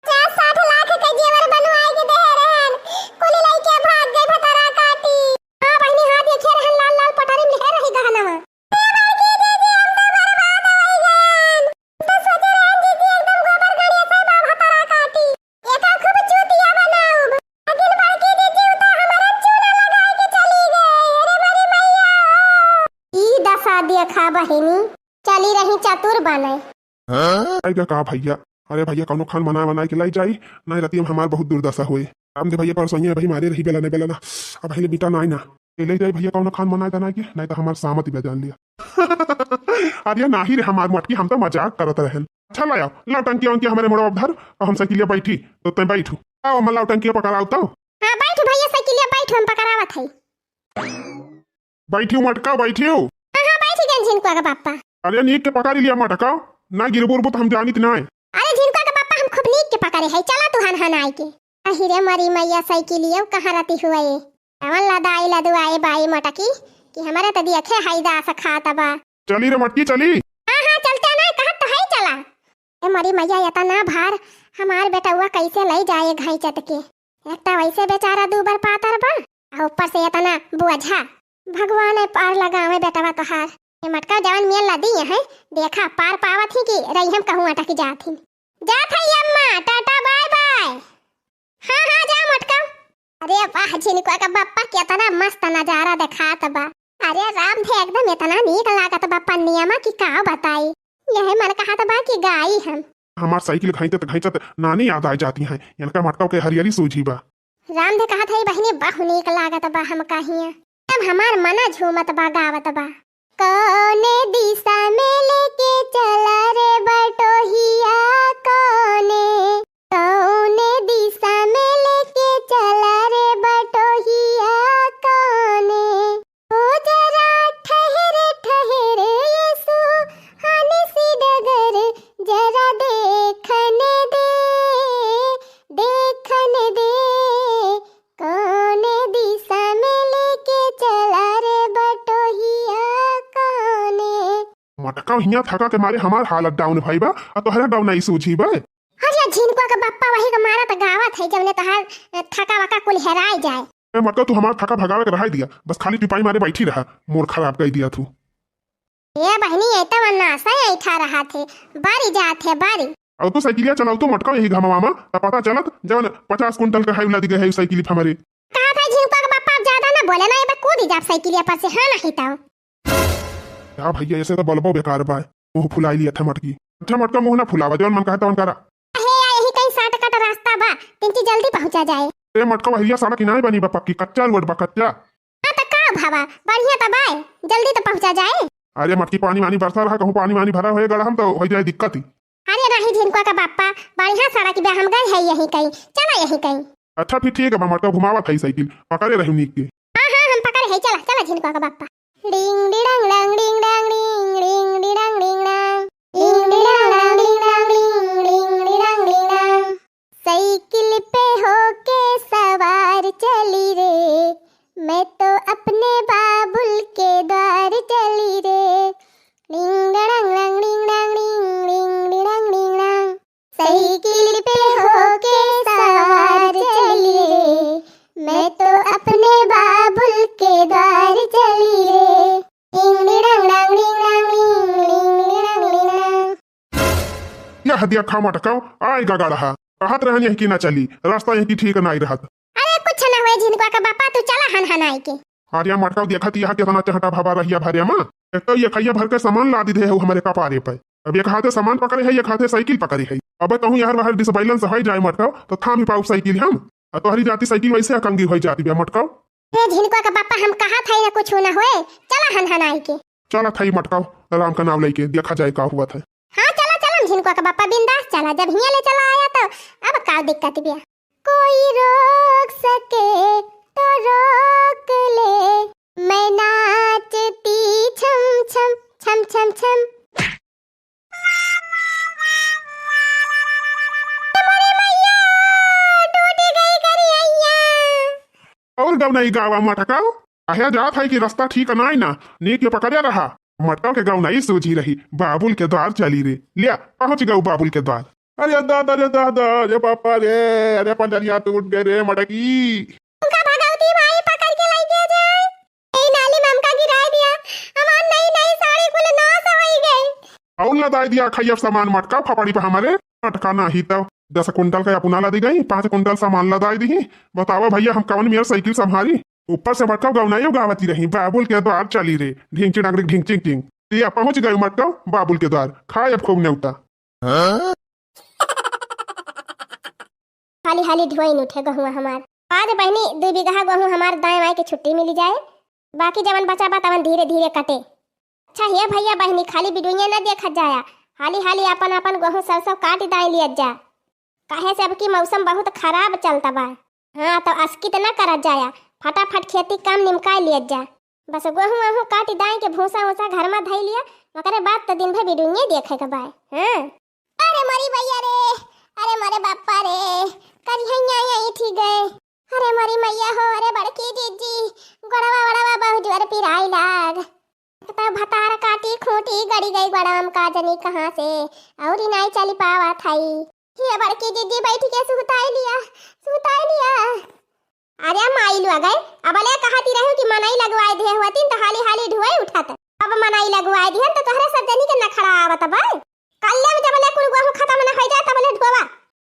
पचास साठ लाख देखा बहिनी, चली रही चतुर बने। आइगा का भइया? अरे भइया, कौनो खान बनाए बनाए के लाई जाई, नाहीं रतिया में हमार बहुत दुर्दशा होए। रामधे भइया परसोइया भाई मारे रही बेलना बेलना, अब पहिले बिटा नाहीं ना। ले ले जाई भइया कौनो खान बनाए बनाए के, नाहीं तो हमार सामत बजान लिया। अरे नाही रे हमार मटकी, हम तो मजाक करत रहन। अच्छा लाया, लाओ टंकिया वंकिया हमरे मोड़वा पर धर, और हम साइकिलिया बैठी, तो तैं बैठू। आओ, हम लाओ टंकिया पकड़ाओ तो। हाँ, बैठ भइया, साइकिलिया बैठ, हम पकड़ावत है। बैठियो मटका, बैठियो। हाँ, हाँ, बैठ गए झिनकुआ के पापा। अरे नीक के पकड़ लिया मटका, ना गिरबो उरबो तो हम जानित नाय। अरे झिनकुआ के पापा, हम खूब नीक के पकड़े है, चला तू हन हन आए के। अहि रे मरी मैया, साइकिलियो कहाँ रहती हुआ ये? कवन लदाई लदुआई बाई मटकी कि हमरे त दियखे हाई दास खात बा। चली रे मटकी, चली। हाँ, हाँ, चलते ना, कहत तो है चला। ए मरी मैया, एतना भार हमार बेटउआ कैसे लई जाए घाइचत के? एक तो वैसे बेचारा दूबर पातर बा, आ ऊपर से एतना बोझा। भगवान ए पार लगावे बेटवा तोहार। ए मटका जवन मियल लदी है, देखा पार पावत ही कि रही हम कहूँ अटक जात ही। जात है अम्मा, टाटा बाय बाय। हाँ, हाँ, जा मटका। अरे वाह, झिनकुआ का बप्पा केतना मस्त नजारा देखात बा। अरे रामधे, एकदम एतना नीक लागत बा पन्निया मा कि का बताई। यही मन कहत बा कि गाई हम। हमार साइकिल घाइचत घाइचत नानी याद आ जाती हैं। इनका मटका के हरियरी सूझी बा। रामधे कहत है, बहिनी, बहु नीक लागत बा हमका हियां। अब हमार मना झूमत बा, गावत बा। कौने दिशा में लेके चला रे बटोहिया, कौने, कौने दिशा में लेके चला रे बटोहिया, कौने। ओ जरा ठहर, ठहर, ये सुहानी सी डगर, जरा देखने दे, देखने दे। कौने दिशा में लेके चला रे बटोहिया, कौने? मटका हियां थका के मारे हमार हालत down भई बा, आ तोहरा down नहीं सूझी बा। अरे झिनकुआ के बप्पा वही के मारत गावत है, जवने तोहार थका वका कुल हेराई जाए। ए मटका, तू हमार थका भगावे के रहाई दिया, बस खाली टिपाई मारे बैठी रहा, मूड खराब कई दिया तू। ए बहिनी, ये तो वन्ना से ऐठा रहा थे, बारी जात है, बारी। अब तू साइकिलिया चलाओ तो मटका यही घमवा मा, त पता चलत जवन पचास कुंटल का हाई लद गए है साइकिल पे हमारे। कहा था झिनकुआ के बप्पा, अब ज्यादा ना बोले ना, ये बा कूदी जाब साइकिलिया पर से, हाँ नहीं तो। का भइया, ऐसे तो बलबो बेकार बा, मुंह फुलाई लिया था मटकी। अच्छा मटका, मुंह ना फुलावा, जवन मन कहा तवन करा। हे या, यही कहीं shortcut रास्ता बा, तिनकी जल्दी पहुंचा जाए। ए मटका, वहिया सड़क ही नाय बनी बा पक्की, कच्चा रोड बा, कच्चा। हाँ, त का भवा, बढ़िया त बाय, जल्दी त पहुंचा जाए। अरे मटकी, पानी वानी बरसा रहा, कहूँ पानी वानी भरा होए गड़ा हम, तो हो जाए दिक्कत ही। अरे नाही झिनकुआ का बाप्पा, बढ़िया सड़क बा, हम गए है यहीं कहीं, चला यहीं कहीं। अच्छा फिर ठीक है बा मटका, घुमावत है साइकिल, पकड़े रही नीक के। हाँ, हाँ, हम पकड़े है, चला, चला झिनकुआ का बाप्पा। डिंग डिडंग डंग डिंग डंग डिंग, डिंग डिडंग डिंग डंग। डिंग डिडंग डंग डिंग डंग डिंग, डिंग डिडंग डिंग डंग। साइकिल पे होके सवार चली रे, मैं तो अपने बाबुल के द्वार चली रे। डिंग डडंग डंग डिंग डंग डिंग, डिंग डिडंग डिंग डंग। साइकिल पे होके सवार चली रे, मैं तो अपने बाबुल के द्वार चली रे। डिंग डिडंग डंग डिंग डंग डिंग, डिंग डिडंग डिंग डंग। यह देखा मटकाओ, आएगा गड़हा। कहत रहन यही की ना चली, रास्ता यही की ठीक नाई रहत। अरे कुछ ना हुए झिनकुआ का बापा, तू चला हन हन आए के। अरे मटकाओ, देखत यहाँ कितना चहटा भवा रहिया भरे मा। एक तो ये खैया भर के सामान लादी दे है हमरे कपारे पे। अब एक हाथे सामान पकड़े है, एक हाथे साइकिल पकड़े है। अब कहूँ यार बाहर disbalance होइ जाए मटकाओ, तो थामी पाउब साइकिल हम। आ तोहरी जाति साइकिल वैसे अकंगी होइ जाति बे मटकाओ। हे झिनकुआ का बापा, हम कहा था ना कुछ ना होए, चला हन हन आए के। चला थाई मटकाओ, राम का नाम लेके देखा जाए का हुआ था। हाँ चला चला झिनकुआ का बापा, बिंदास चला, जब हियाँ ले चला आया तो अब का दिक्कत बिया। कोई रोक सके तो रोक ले, मैं नाचती छम छम छम छम छम। अरे मैया, टूट गई करिया। और गौनई गावा मटकाओ। अहे जात है कि रास्ता ठीक नाई ना, नीक के पकड़े रहा। मटकाओ के गौनई सूझी रही, बाबुल के द्वार चली रे। लिया, पहुँच गऊ बाबुल के द्वार। अरे दादा रे दादा, अरे पापा रे, अरे पंजरिया टूट गए रे मटकी। उनका भगवती माई पकड़ के लाई के जाए। ए नाली में हमका गिराए दिया, हमार नई नई साड़ी कुल नाश होई गई। और लदाई दिया खैया सामान मटका फपड़ी पे हमारे। मटका नाही तो दस कुंटल का अपना लदी गई, पाँच कुंटल सामान लदाई दी। बतावा भैया, हम कवन मेर साइकिल संभारी? ऊपर से मटका गौनाइयो गावती रही, बाबुल के द्वार चली रे, ढिंग चिड़ंग ढिंग चिंग चिंग। या पहुँच गए मटकाऊ बाबुल के द्वार, खाए अब खूब नेवता। हाली हाली ढोइन उठे गहुआ हमार। आज बहिनी दुइ बिगहा गहूँ हमार दाएँ बाएँ के छुट्टी मिली जाए, बाकी जवन बचा बा तवन धीरे धीरे कटे। अच्छा हे भइया बहिनी, खाली बिडुइया न देखत जाया, हाली हाली आपन आपन गहूँ सरसों काटि दाएँ लियत जा, काहे से अब की मौसम बहुत खराब चलत बा। हाँ, तउ असकित न करत जाया, फटाफट खेती काम निमकाइ लियत जा। बस गहूँ वहूँ काटि दाएँ के भूसा ऊसा घर मा धइ लिया, ओकरे बाद त दिन भर बिडुइये देखे के बाय। हाँ। अरे मोरी भइया रे, अरे मोरे बापा रे, करिहइया यही थी गए। अरे मोरी मैया हो, अरे बड़की जीजी, गोड़वा वड़वा बहुत जोर पिराई लाग। एक तो भतार काटी खूंटी गड़ी गई गोड़वा में का जनी कहाँ से, अउर ही नाई चली पावत हई। ये बड़की जीजी बैठ के सुताई लिया, सुताई लिया। अरे माई लोग, अबले कहती रहू कि मनई लगवाए दे हुआतिन त हाली हाली ढुआई उठत। अब मनई लगवाए दिहन त तोहरे सब जनी के नखड़ा आवत बा। कल्ले में जबले कुल गहूँ खतम न होइ जाए तबले ढोवा।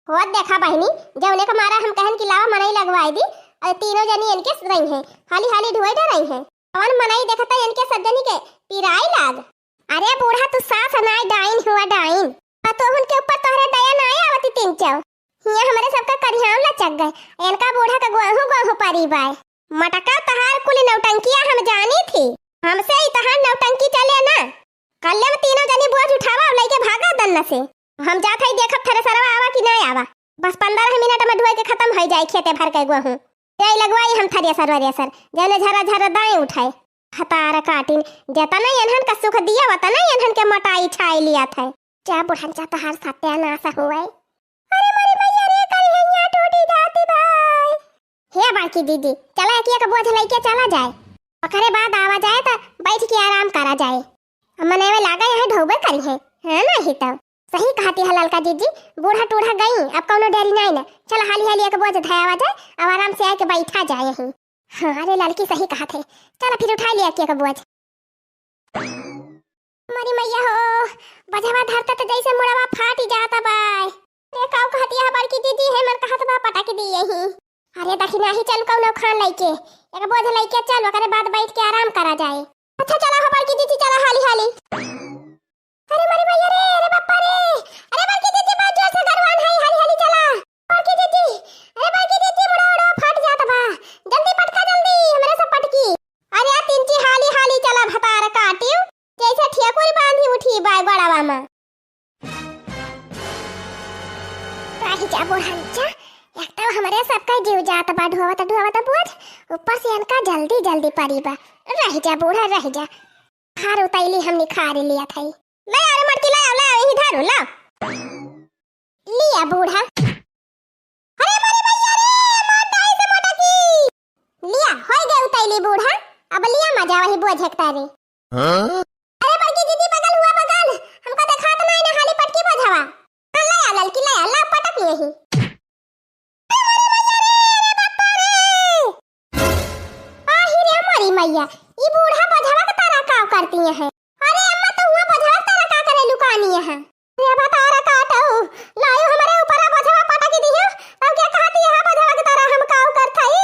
होत देखा बहिनी, जउने के मारा हम कहन कि लावा मनई लगवाए दी, अउर तीनों जनी इनके रही हैं, हाली हाली ढुआई डरई हैं। कवन मनई देखता इनके सब जनी के पिराई लाग। अरे बूढ़ा, तू सास नाय, डाइन हुआ डाइन। पतोहुन के ऊपर तोहरे दया नाय आवती तीन चौ। हियाँ हमरे सबका करिहाव लचक गए। इनका बूढ़ा का गोहू गोहू परी बाय। मटका तहार कुल नौटंकिया हम जानी थी। हमसे ही तहार नौटंकी चले ना। कल्ले में तीनों जनी बोझ उठावा और लइके भागा दन्न से। हम जात हई देखब थ्रेसरवा आवा कि ना आवा। बस पन्द्रह मिनट में ढोए के खतम होइ जाए खेते भर के गोहू। जाई लगवाई हम थ्रेसर वरेसर, जौने झरा झरा दाएँ उठाए। हतार काटिन, जतना एन्हन का सुख दिया, वतना एन्हन के मोटाई छाई लिया थे। जा बुढ़न जा, तोहार सत्यानाश हुए। अरे मोरी मैया रे, करिहइया टूटी जाती बाय। हे बड़की दीदी, चला एक एक बोझ लइके चला जाए, ओकरे बाद आवा जाए त बैठ के आराम करा जाए। अब मनई लागा यहाँ ढोबे करी है, हाँ ना ही तो। सही कहती है ललका जीजी, बूढ़ा टूढ़ा गई, अब कौनो डेरी नाई ना। चल हाली हाली एक बोझ धयावा जाए, अब आराम से आके बैठा जाए यहीं। हाँ, अरे ललकी सही कहत है, चल फिर उठा लिया के एक बोझ। मरी मैया हो, बझवा धरता त जैसे मुड़वा फाटी जाता बाय। अरे काऊ कहती है बड़की दीदी, है मन कहत बा पटक दी यहीं। अरे दखिनाही चल कौनो खान लइके, एक बोझ लइके चल, ओकरे बाद बैठ के आराम करा जाए। अच्छा चला हो बड़की दीदी, चला हाली हाली। अरे मरी मैया रे, अरे बापा रे, अरे बड़की दीदी बहुत जोर से गरुआन है, हाली हाली चला। बड़की दीदी, अरे बड़की दीदी, मुड़ा उड़ा फाट जात बा, जल्दी पटका जल्दी, हमरे सब पटकी। अरे आ तिनची हाली हाली चला भतार काटियो, जैसे ठेकुर बांधी उठी बाय बड़ावा मा। रहि जा बुढ़न जा, एक तो हमरे सबका जीव जात बा ढोवत ढोवत बोझ, ऊपर से इनका जल्दी जल्दी परी बा। रहि जा बूढ़ा, रहि जा, हार उतैली हम निखार लिया थई। ले अरे मटकी ले, ले यही धरू ला। लिया बूढ़ा। अरे मरी मैया रे, मार डाई से मटकी। लिया, होई गए उतैली बूढ़ा, अब लिया मजा वही बोझ एक तारे। हाँ? अरे बड़की दीदी, बगल हुआ बगल, हमका देखात नाई ना, हाली पटकी बोझवा। हाँ, ले आ ललकी, ले आ, ला पटक यही। अरे मरी मैया रे, अरे बापा रे। आही रे मरी मैया, ई बूढ़ा बोझवा के तारा काव करती है। अरे अम्मा, तो हुआ बोझवा के तारा का करे लुकानी है? रे भतार काटऊ, लायो हमरे ऊपर बोझवा पटक दियो, तब क्या कहती है बोझवा के तारा हम काव करत हई?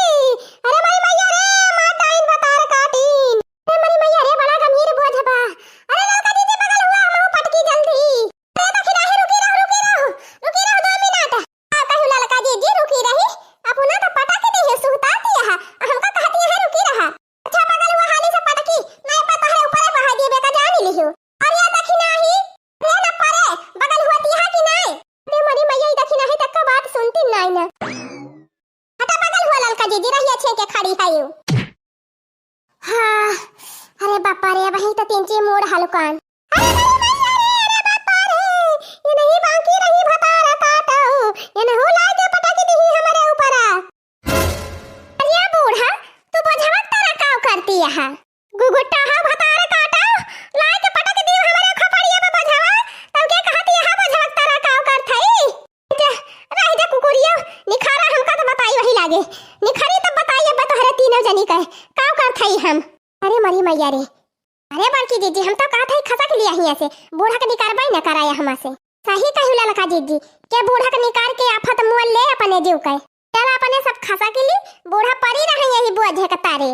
अरे मरी मैया रे, मार डाइन भतार काटिन। अरे मरी मैया रे, बड़ा गंभीर बोझ बा। अरे ललका दीदी बगल हुआ, हमहू पटकी जल्दी। अरे दखिनाही रुकी रहो, रुकी रहो, रुकी रहो दो मिनट। का कहू ललका दीदी रुकी रही, अपना तो पटक दी है, सुहताती है, हमका कहती है रुकी रहा। अच्छा बगल हुआ हाली से पटकी, नहीं पता है ऊपरे बहा दिए बेटा जान लिहो। अरे या दखिनाही, रे न परे, बगल हुआ तिहा कि नहीं? अरे मरी मैया, ई दखिनाही तक का बात सुनती नहीं ना। हटा बगल हुआ ललका दीदी, रहिया छे के खड़ी है यू। हाँ, अरे बापा रे, वही तो तीन ची मोड़ हलकान। अरे मरी मैया रे, अरे बापा रे, ये नहीं बाकी रही भतार काटऊ, ये नहु लागे पटक दी हमरे ऊपरा। अरे बूढ़ा, तू बोझवा के तारा काव करती यहाँ? गुगुट्टा हा भतार काटऊ, लाए के पटक दियो हमरे खोपड़िया पे बोझवा, तब के कहती यहाँ बोझवा के तारा काव करत हई? जा, रह जा कुकुरिया, निखारा हमका तो बताई वही लागे। निखारी तब बताई अब तोहरे तीनों जनी के, काव करत हई हम? अरे मरी मैया रे, अरे बड़की जीजी, हम तो कहत हई खसक लिया हियाँ से, बूढ़ा के निकारबई न कराया हमा से। सही कहू ललका जीजी, के बूढ़ा के निकार के आफत मोल ले अपने जीव के। चल अपने सब खसक ली, बूढ़ा परी रहे यही बोझे के तारे।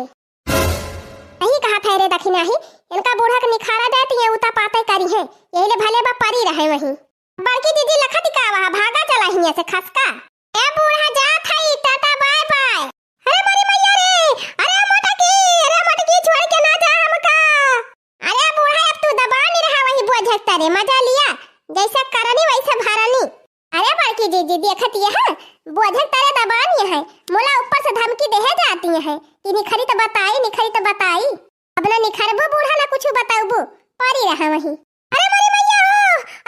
सही कहत है रे दखिनाही, इनका बूढ़ा के निखारा जाए त ये उता पाते करिहैं, यही ले भले बा परी रहे वहीं। बड़की जीजी लखत का वहाँ भागा चला हियाँ से खसका। ए बूढ़ा जात हई, टाटा बाय बाय। अरे मोरी मैया रे, अरे मोटकी, अरे मोटकी छोड़ के ना जा हमका। अरे बूढ़ा अब तू दबा नहीं रहा वही बोझक तरे, मजा लिया, जैसे करनी वैसे भरनी। अरे बड़की जीजी देखत ये है, बोझक तरे दबा नहीं है, मोला ऊपर से धमकी देहे जाती है कि निखरी तो बताई, निखरी तो बताई। अब ना निखरबू बूढ़ा ना कुछ बताबू, परी रहा वहीं। अरे मोरी मैया हो,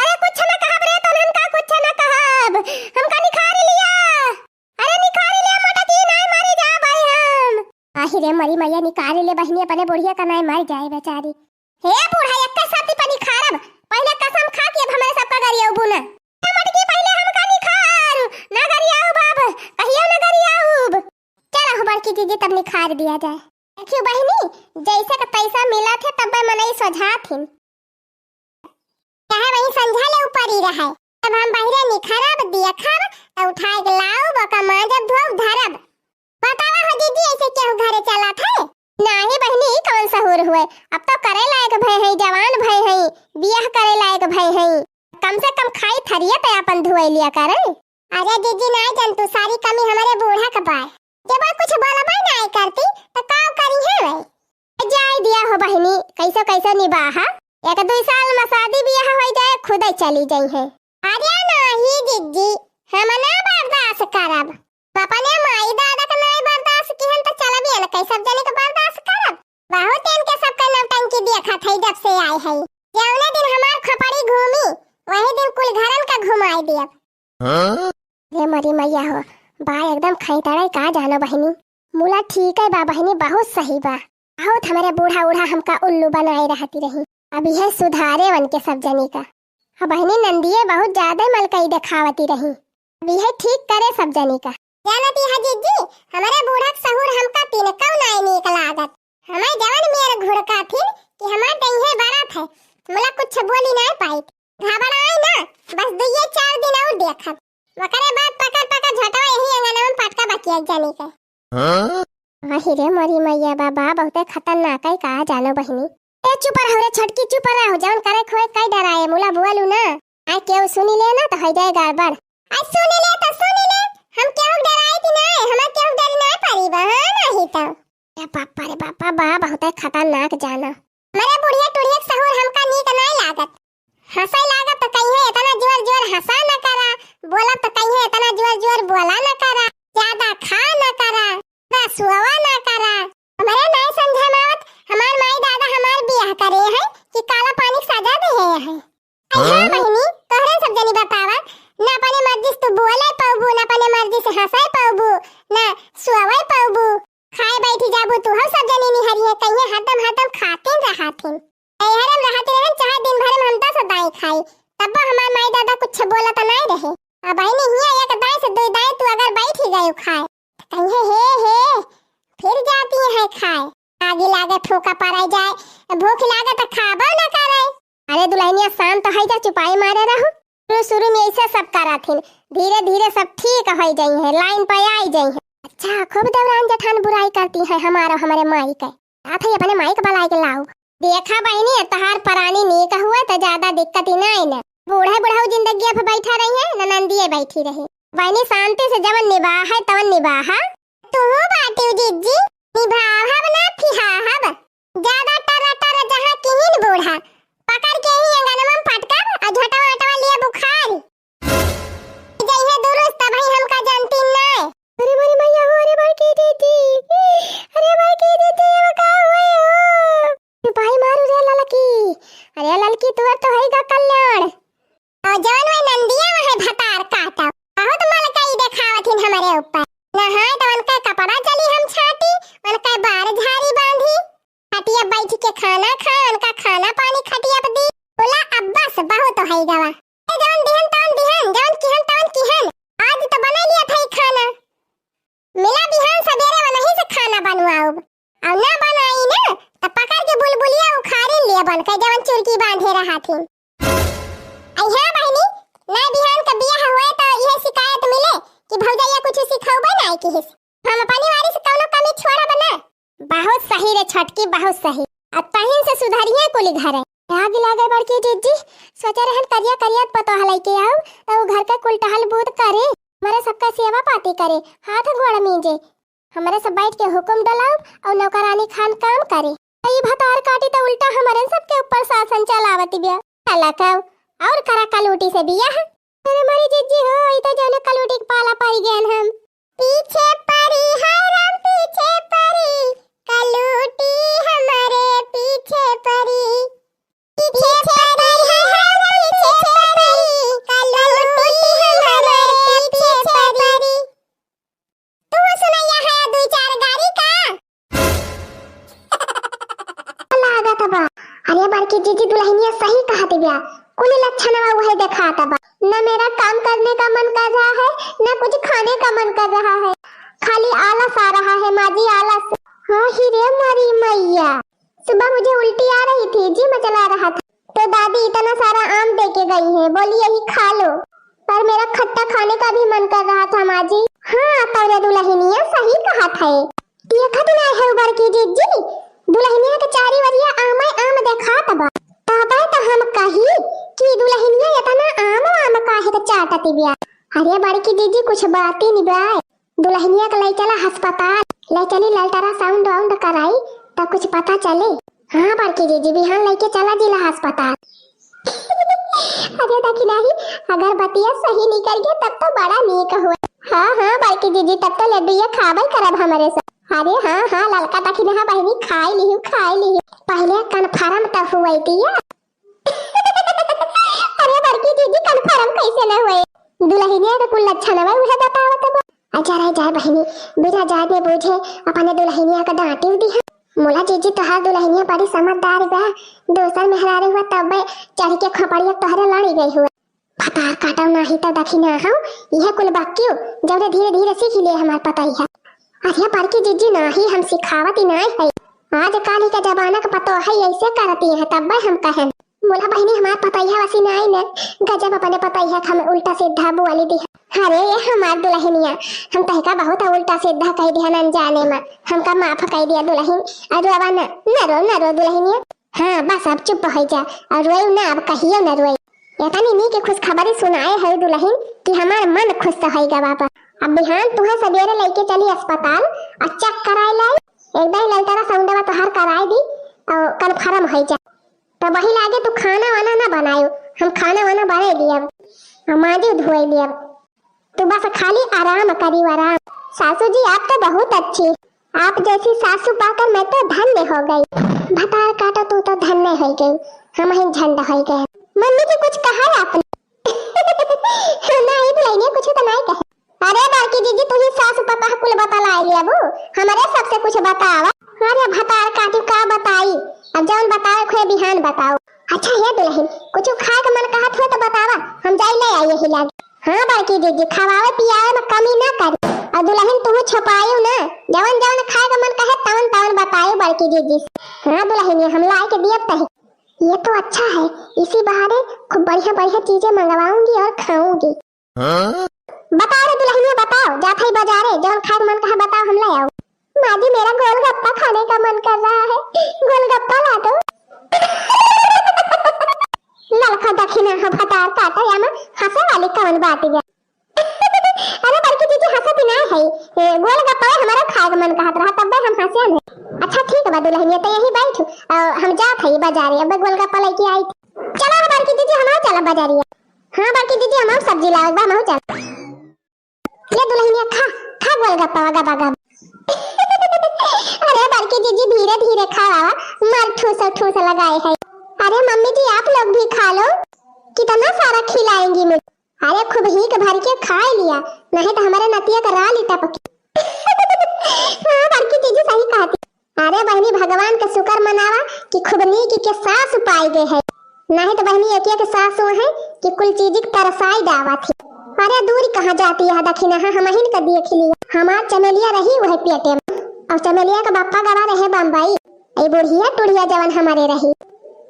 अरे कुछ ना कहब रे, तोहन का कुछ ना कहब, हमका निखारी लिया, अरे निखारी लिया मोटकी, नाय मरी जा भाई हम। आही रे मोरी मैया, निखारी ले बहिनी अपने बुढ़िया का, नाय मर जाए बेचारी। हे बूढ़ा, एक्के साथी पर निखारब, पहले कसम खा के अब हमरे सबका गरियौबू ना। ए मोटकी पहले हमका निखार, ना गरियाउब अब, कहियो ना गरियाउब। चला हो बड़की जीजी, तब निखार दिया जाए। देखियो बहिनी, जैसे का पैसा मिलत है तब मनई सोझात हिन। चाहे वही संझा ले ऊपर ही रहे, तब हम बहिरे निखरब, देखब, त उठाए के लाउब, ओका मांजब, धोब, धरब। बतावा हो जीजी, ऐसे केहू घरे चलत है? नाही बहिनी, ई कौन सहूर हुए? अब तो करे लायक भय है, जवान भय है, बियाह करे लायक भय है। कम से कम खाई थरिया त अपन धुआई लिया करे। अरे जीजी, नाय जन तू, सारी कमी हमरे बूढ़ा के बाय। जब कुछ बोलबे नाय करती, त का करी है भाई? जाए दिया हो बहिनी, कैसो कैसो निबाहा। एक दुई साल में शादी बियाह होई जाए, खुदे चली जाई है। अरे नाही जिज्जी, हम ना बर्दाश्त करब। अपने माई दादा के नाय बर्दाश्त किहन त चलबे न, कई सब जने के बर्दाश्त करब। बहुत इनके सबके नौटंकी देखत है जब से आए है। जौने दिन हमार खोपड़ी घूमी, वही दिन कुल घरन का घुमाई दियब। हाँ? रे मरी मैया हो, बा एकदम खैतड़े का जानो बहिनी। मुला ठीक है बा बहिनी, बहुत सही बा। बहुत हमरे बूढ़ा उढ़ा हमका उल्लू बनाए रहती रही। अब यह सुधारे वन के सब जनी का। अब बहिनी नंदिये बहुत ज्यादा मलकई देखावती रही। अब यह ठीक करे सब जनी का। जानती है जिज्जी, हमरे बूढ़ा के सहूर हमका तिनकौ नाय नीक लागत। हमें जवन मेर घुड़का थिन कि हमार देहे बरत है, मुला कुछ बोली नाय पाई। घबराई ना, बस दुइये चार दिन और देखब। ओकरे बाद पकड़ पकड़ झोटवा यही अंगनवा में पटका बकिया जानी के। हाँ? आही रे मोरी मैया बाबा, बहुते खतरनाक है का जानो बहिनी। ए चुप रहो रे छोटकी, चुप रहो, जवन करे खोए कई डराए, मुला बोलू ना। आय केहू सुनी ले ना तो हो जाए गड़बड़। आज सुनी ले तो सुनी ले, हम केहू डराए थी ना, हमें केहू डर ना पड़ी बा, हाँ नहीं तो। ए बापा रे बापा, बा बहुते खतरनाक जाना। मरे बुढ़िया टुढ़िया के सहूर हमका नीक नाय लागत। हंसै लागब त कहिए इतना जोर जोर हंसा न करा, बोलब त कहिए इतना जोर जोर बोला न करा, ज्यादा खा न करा, ना सुअवा न करा। हमरे नाय समझे में आवत, हमार माई दादा हमार बियाह करे हैं कि काला पानी के सजा दे हैं। अइहा हाँ? बहिनी, तोहरे सब जनी बतावा, ना अपने मर्जी से तू बोले पउबू, ना अपने मर्जी से हंसे पउबू, ना सुअवे पउबू। खाए बैठी जाबू तू, हम सब जनी निहरिए कहिए हरदम हरदम खातिन रहाथिन। नैहरे में रहत रहन, चाहे दिन भर में हम दस दाई खाई, तब्बो हमार माई दादा कुछ बोलत नाय रहे। अब बहिनी हिया एक दाई से दुई दाई तू अगर बैठी गयू खाए, कहिए हे हे, फिर जाती है खाए। आगी लागे फूंका पराई जाए, भूख लागे त खाबो न करे। अरे दुल्हनिया शांत होइ जा, चुपाई मारे रहू। शुरू शुरू में ऐसे सब कराथिन, धीरे धीरे सब ठीक होइ जाई है, लाइन पे आई जाई है। अच्छा, खूब देवरान जेठान बुराई करती है हमारा, हमरे माई के। जात है अपने माई के बुलाए के लाओ। देखा बहिनी, तहार परानी नीक हुआ त ज्यादा दिक्कत ही ना आई ना। बूढ़े बुढ़ऊ जिंदगी अब बैठा रही है, ननंदिये बैठी रही। बहिनी शांति से जवन निबाह है तवन निबाहा। तू बाटिउ जिज्जी, निभाहब ना फिहाहब। ज्यादा टर टर जहाँ किहिन बूढ़ा, पकड़ के ही अंगनवा में पटकब आ झोटवा ओटवा लिए बुखार। जइहे दुरुस्त तबही हमका जानती नाय। अरे मोरी मैया हो, अरे बड़की दीदी, अरे बड़की दीदी, अब का होई हो? सिपाही मारू रे ललकी, अरे ललकी तुअर तो है गा कल्याण। और जवन वही नंदिया वही भतार काटा, बहुत मलकई देखावत हिन हमरे ऊपर। नहाए तो उनका कपड़ा चली हम छाटी, उनका बार झारी बांधी। खटिया बैठ के खाना खाए, उनका खाना पानी खटिया पे दी। बोला अब बस बहुत हो गवा। ए जवन दिहन तवन दिहन, जवन किहन तवन किहन। आज तो बना लिया था ई खाना। मिला बिहान सबेरे वनही से खाना बनवाउब। अउ ना बनाई ना, त पकड़ के बुलबुलिया उखाड़िन लेबन, के जवन चुरकी बांधे रहाथिन। अइहा बहिनी, ना बिहान का बियाह होए त इहे शिकायत मिले कि भौजैया कुछ सिखौबे नाय किहिस। हम अपनी वारी से कौनो कमी छोड़ब ना। बहुत सही रे छोटकी, बहुत सही। अब तहिन से सुधरिहे कुल घर। आग लागे बड़की जिज्जी, सोचे रहन करिया करिया पतोह लइके आऊ, तो घर का कुल टहल बूत करे, हमरे सबका सेवा पाती करे, हाथ गोड़ मीजे, हमरे सब बैठ के हुकुम डोलाऊ और नौकरानी खान काम करे। तो ई भतार काटी तो उल्टा हमरे सबके ऊपर शासन चलावत बिया। अलकाऊ और करा कलूटी से बियाह। अरे मोरी जिज्जी हो, ई तो जौने कलूटी के पाला पड़ गए हम। पीछे पड़ी, हाय राम, पीछे पड़ी, कलूटी हमरे पीछे पड़ी। पीछे पड़ी, हाय राम, पीछे पड़ी, कलूटी हमरे पीछे पड़ी। तू सुनैया है दुई चार गारी का? लागत बा। अरे बड़की जिज्जी, दुलहिनिया सही कहत बिया, कुल लक्षणवा उहे देखात बा। न मेरा काम करने का मन कर रहा है, न कुछ खाने का मन कर रहा है, खाली आलस आ रहा है माँ जी, आलस। हाँ ही रे मोरी मैया, सुबह मुझे उल्टी आ रही थी, जी मचला रहा था, तो दादी इतना सारा आम दे के गई है, बोली यही खा लो, पर मेरा खट्टा खाने का भी मन कर रहा था माँ जी। हाँ तोरे दुलहिनिया सही कहत है, देखत ना है बड़की जिज्जी, दुलहिनिया के चारी वरिया आमे आम देखात बा। तबे तो हम कही कि दुलहिनिया इतना आम आम काहे के चाटत बिया। अरे बड़की जिज्जी, कुछ बात ही नहीं बा। दुलहिनिया के ले चला अस्पताल, ले चली अल्ट्रासाउंड वाउंड कराई, तब कुछ पता चले। हाँ बड़की जिज्जी, बिहान लेके चला जिला अस्पताल। अरे दखिनहा, अगर बतिया सही निकल गया तब तो बड़ा नीक हुआ। हाँ हाँ बड़की जिज्जी, तब तो लड्डुया खाबे करब हमरे से। अरे हाँ हाँ ललका दखिनहा बहिनी, खाई लिहू, खाई लिहू, पहले कन्फर्म तो हुए दिया। अरे बड़की जिज्जी, कन्फर्म कैसे न हुए? दुलहिनिया के कुल लक्षणवा उहे बतावत बा। अच्छा रह जाए बहिनी, बिना जाने बूझे अपने दुलहिनिया के डांटी दिहा। मोला जिज्जी, तोहार दुलहिनिया बड़ी समझदार बा, दोसर मेहरारू हुआ तब चढ़ के खोपड़िया तोहरे लड़ी गई हुआ। भतार काटो नाही तो दखिनहा, यह कुल बक्यू जबरे धीरे धीरे सीख ले हमार पतोहिया। अरे बड़की जिज्जी, नाही हम सिखावत ही नाही है, आज काल ही का जमाना का पतोह है ऐसे करती है, तब्बे हम कहेन। मोला बहिनी, हमार पतोहिया वसी नाही न, गजब अपने पतोहिया के हम उल्टा सीधा बोली दिहा। अरे ये हमार दुलहिनिया, हम तहका बहुत उल्टा सीधा कह दिहा अनजाने में, हमका माफ कह दिया दुलहिन। और रोवा न, न रो, न रो दुलहिनिया। हाँ बस अब चुप हो जा, और रोई न, अब कहियो न रोई। इतनी नीक खुशखबरी सुनाए है दुलहिन कि हमार मन खुश तो है गवा बा। अब बिहान तुहे सवेरे लेके चली अस्पताल और चेक कराए लाई, एकदम अल्ट्रासाउंडवा तोहार कराए दी और कन्फर्म हो जा। तो वही लागे तू खाना वाना ना बनायो, हम खाना वाना बनाए दियब, हम माजे धोए दियब। तू बस खाली आराम करी, आराम। सासू जी, आप तो बहुत अच्छी, आप जैसी सासू पाकर मैं तो धन्य हो गई। भतार काटो, तू तो धन्य हो गई, हम ही झंड हो गए। मम्मी जी, कुछ कहा है आपने? नहीं दुलहिनिया, कुछ तो नहीं कहे। अरे बड़की जिज्जी, तू ही सासू पतोह कुल बतलाए लेबू, हमरे सबसे कुछ बतावा। अरे भतार काटी का बताई, अब जौन बतावे खोए बिहान बताओ। अच्छा हे दुलहिन, कुछ खाए के मन कहत हो तो बतावा, हम जाई ले आई यही लागे। हाँ बड़की जिज्जी, खवावे पियावे में कमी ना करी। और दुलहिन तुहू छुपायू ना, जवन जवन खाए के मन कहे तवन तवन बतायू बड़की जिज्जी से। हाँ दुलहिनिया, हम लाई के दियब तही। ये तो अच्छा है, इसी बहाने खूब बढ़िया बढ़िया चीजें मंगवाऊंगी और खाऊंगी। हाँ? बताओ रे दुलहिनिया, बताओ, जात हई बाजारे, जवन खाए के मन कहे बताओ, हम ले आऊ। माँ जी, मेरा गोलगप्पा खाने का मन कर रहा है, गोलगप्पा ला दो। ललका दखिनहा भतार काटा, या में हंसे वाली कवन बात है? अरे बड़की जिज्जी, हंसत ही ना है, ए, गोलगप्पा हमारा खाए का मन कहत रहा, तब हम हंसे नहीं। अच्छा ठीक बा दुलहिनिया, तो यही बैठ, अ, हम जात हई बाजारे, अब गोलगप्पा लेके आई। चला हो बड़की जिज्जी, हम चला बाजारिया। हाँ बड़की जिज्जी, हम सब्जी लावे बा, हम चल। ले दुलहिनिया, खा, खा गोलगप्पा गबा गब। अरे बड़की जिज्जी, धीरे धीरे खावा, मार ठूस ठूस लगाए है। अरे मम्मी जी, आप लोग भी खा लो, कितना सारा खिलाएंगी मुझे। अरे खूब हीक भर के खाए लिया, नहीं तो हमारे नतिया का राली टपकी। हाँ बड़की जिज्जी सही कहती। अरे बहिनी, भगवान के शुक्र मनावा कि खूब नीक के सास पाए गए है, नहीं तो बहिनी एक एक सास है कि कुल चीज के तरसाई डावा थी। अरे दूर कहाँ जाती है दखिनहा, हमहिन का देख लिया। हमार चमेलिया रही वह पेटे में, और चमेलिया का बापा गवा रहे बम्बई। ए बुढ़िया टुढ़िया जवन हमारे रही,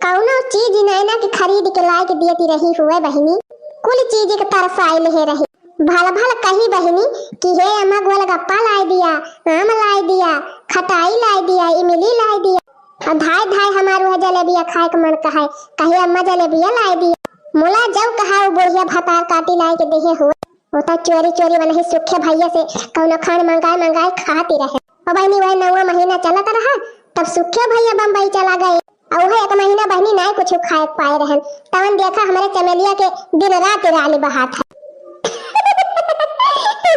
कौनो चीज नैना के खरीद के लाए के दियती रही हुए बहिनी, कुल चीज के तरसाए लेहे रही। भल भल कही बहिनी कि हे अम्मा गोलगप्पा लाए दिया, आम लाए दिया, खटाई लाए दिया, इमली लाए दिया। और धाय धाय हमार वह जलेबिया खाए के मन कहै, कहे अम्मा जलेबिया लाए दिया। मुला जब कहा वो बुढ़िया भतार काटी लाए के देहे हुए, वो तो चोरी चोरी वनही सुखे भैया से कौनो खान मंगाए मंगाए खाती रहे। ओ बहिनी, वह नौवा महीना चलत रहा, तब सुखे भैया बम्बई चला गए। और वह एक महीना बहिनी नाय कुछ खाए के पाए रहन, तवन देखा हमरे चमेलिया के दिन रात राली बहात है।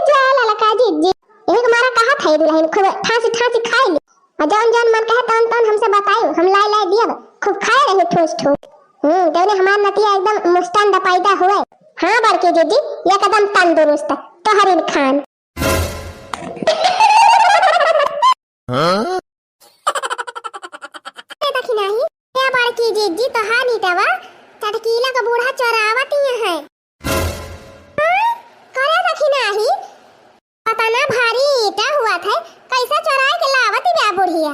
जा ललका जिज्जी, एक मारा कहा था दुल्हन खूब ठासी ठासी खाई ली। और जौन जौन मन कहे तौन तौन हमसे बतायु, हम लाए लाए दियब, खूब खाए रही ठूस ठूस। हम्म, जौने हमार नतिया एकदम मुस्टंड पैदा हुए। हाँ बड़की जिज्जी, एकदम तंदुरुस्त, तोहरिन खान। हाँ? ए दखिनाही, ए बड़की जिज्जी, तोहार ईटवा चटकीला का बूढ़ा चोरावत ही है। हाँ? करे दखिनाही, पता ना भारी ईटा हुआ था, कैसे चोराए के लावत बा बुढ़िया।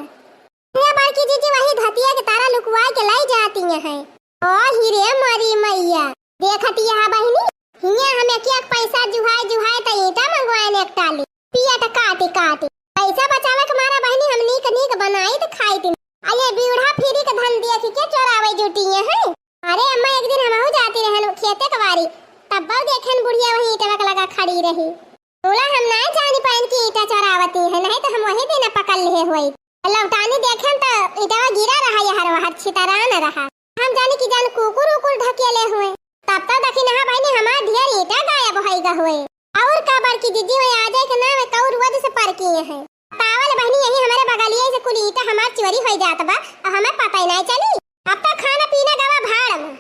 ए बड़की जिज्जी, वही धतिया के तारा लुकवाए के लाई जाती है। ओ हिरे मरी मैया, देखत यहाँ बहिनी, हियाँ हम एक एक पैसा जुहाए जुहाए त ईटा मंगवाए ने एक टाली, पियट काटी काटी। पैसा बचावे के मारा बहिनी हम नीक नीक बनाई त खाई थी। अये बूढ़ा फिरी के धन देख के चोरावे जुटी है। अरे अम्मा, एक दिन हमहू जाती रहन खेते कवारी, तब बहु देखेन बुढ़िया वही ईटवा के लगा खड़ी रही। बोला हम ना जानी पाइन कि ईटा चोरावती है, नहीं तो हम वही दिन पकड़ लिए हुई। लौटानी देखेन त ईटवा गिरा रहा, यहर वहर छितरान रहा। हम जानी कि जान कुकुर उकुर ढकेले हुए। तब तो दखिनहा बहिनी हमार ढेर ईटा गायब होई गा हुए। और का बड़की जिज्जी, वही आ जाए के नाम है, कऊ रोज से पर किए हैं। पावल बहिनी, यही हमारे बगलिए से कुल ईटा हमार चोरी होई जात बा, और हमें पता ही नहीं चली। अब तो खाना पीना गवा भाड़ में।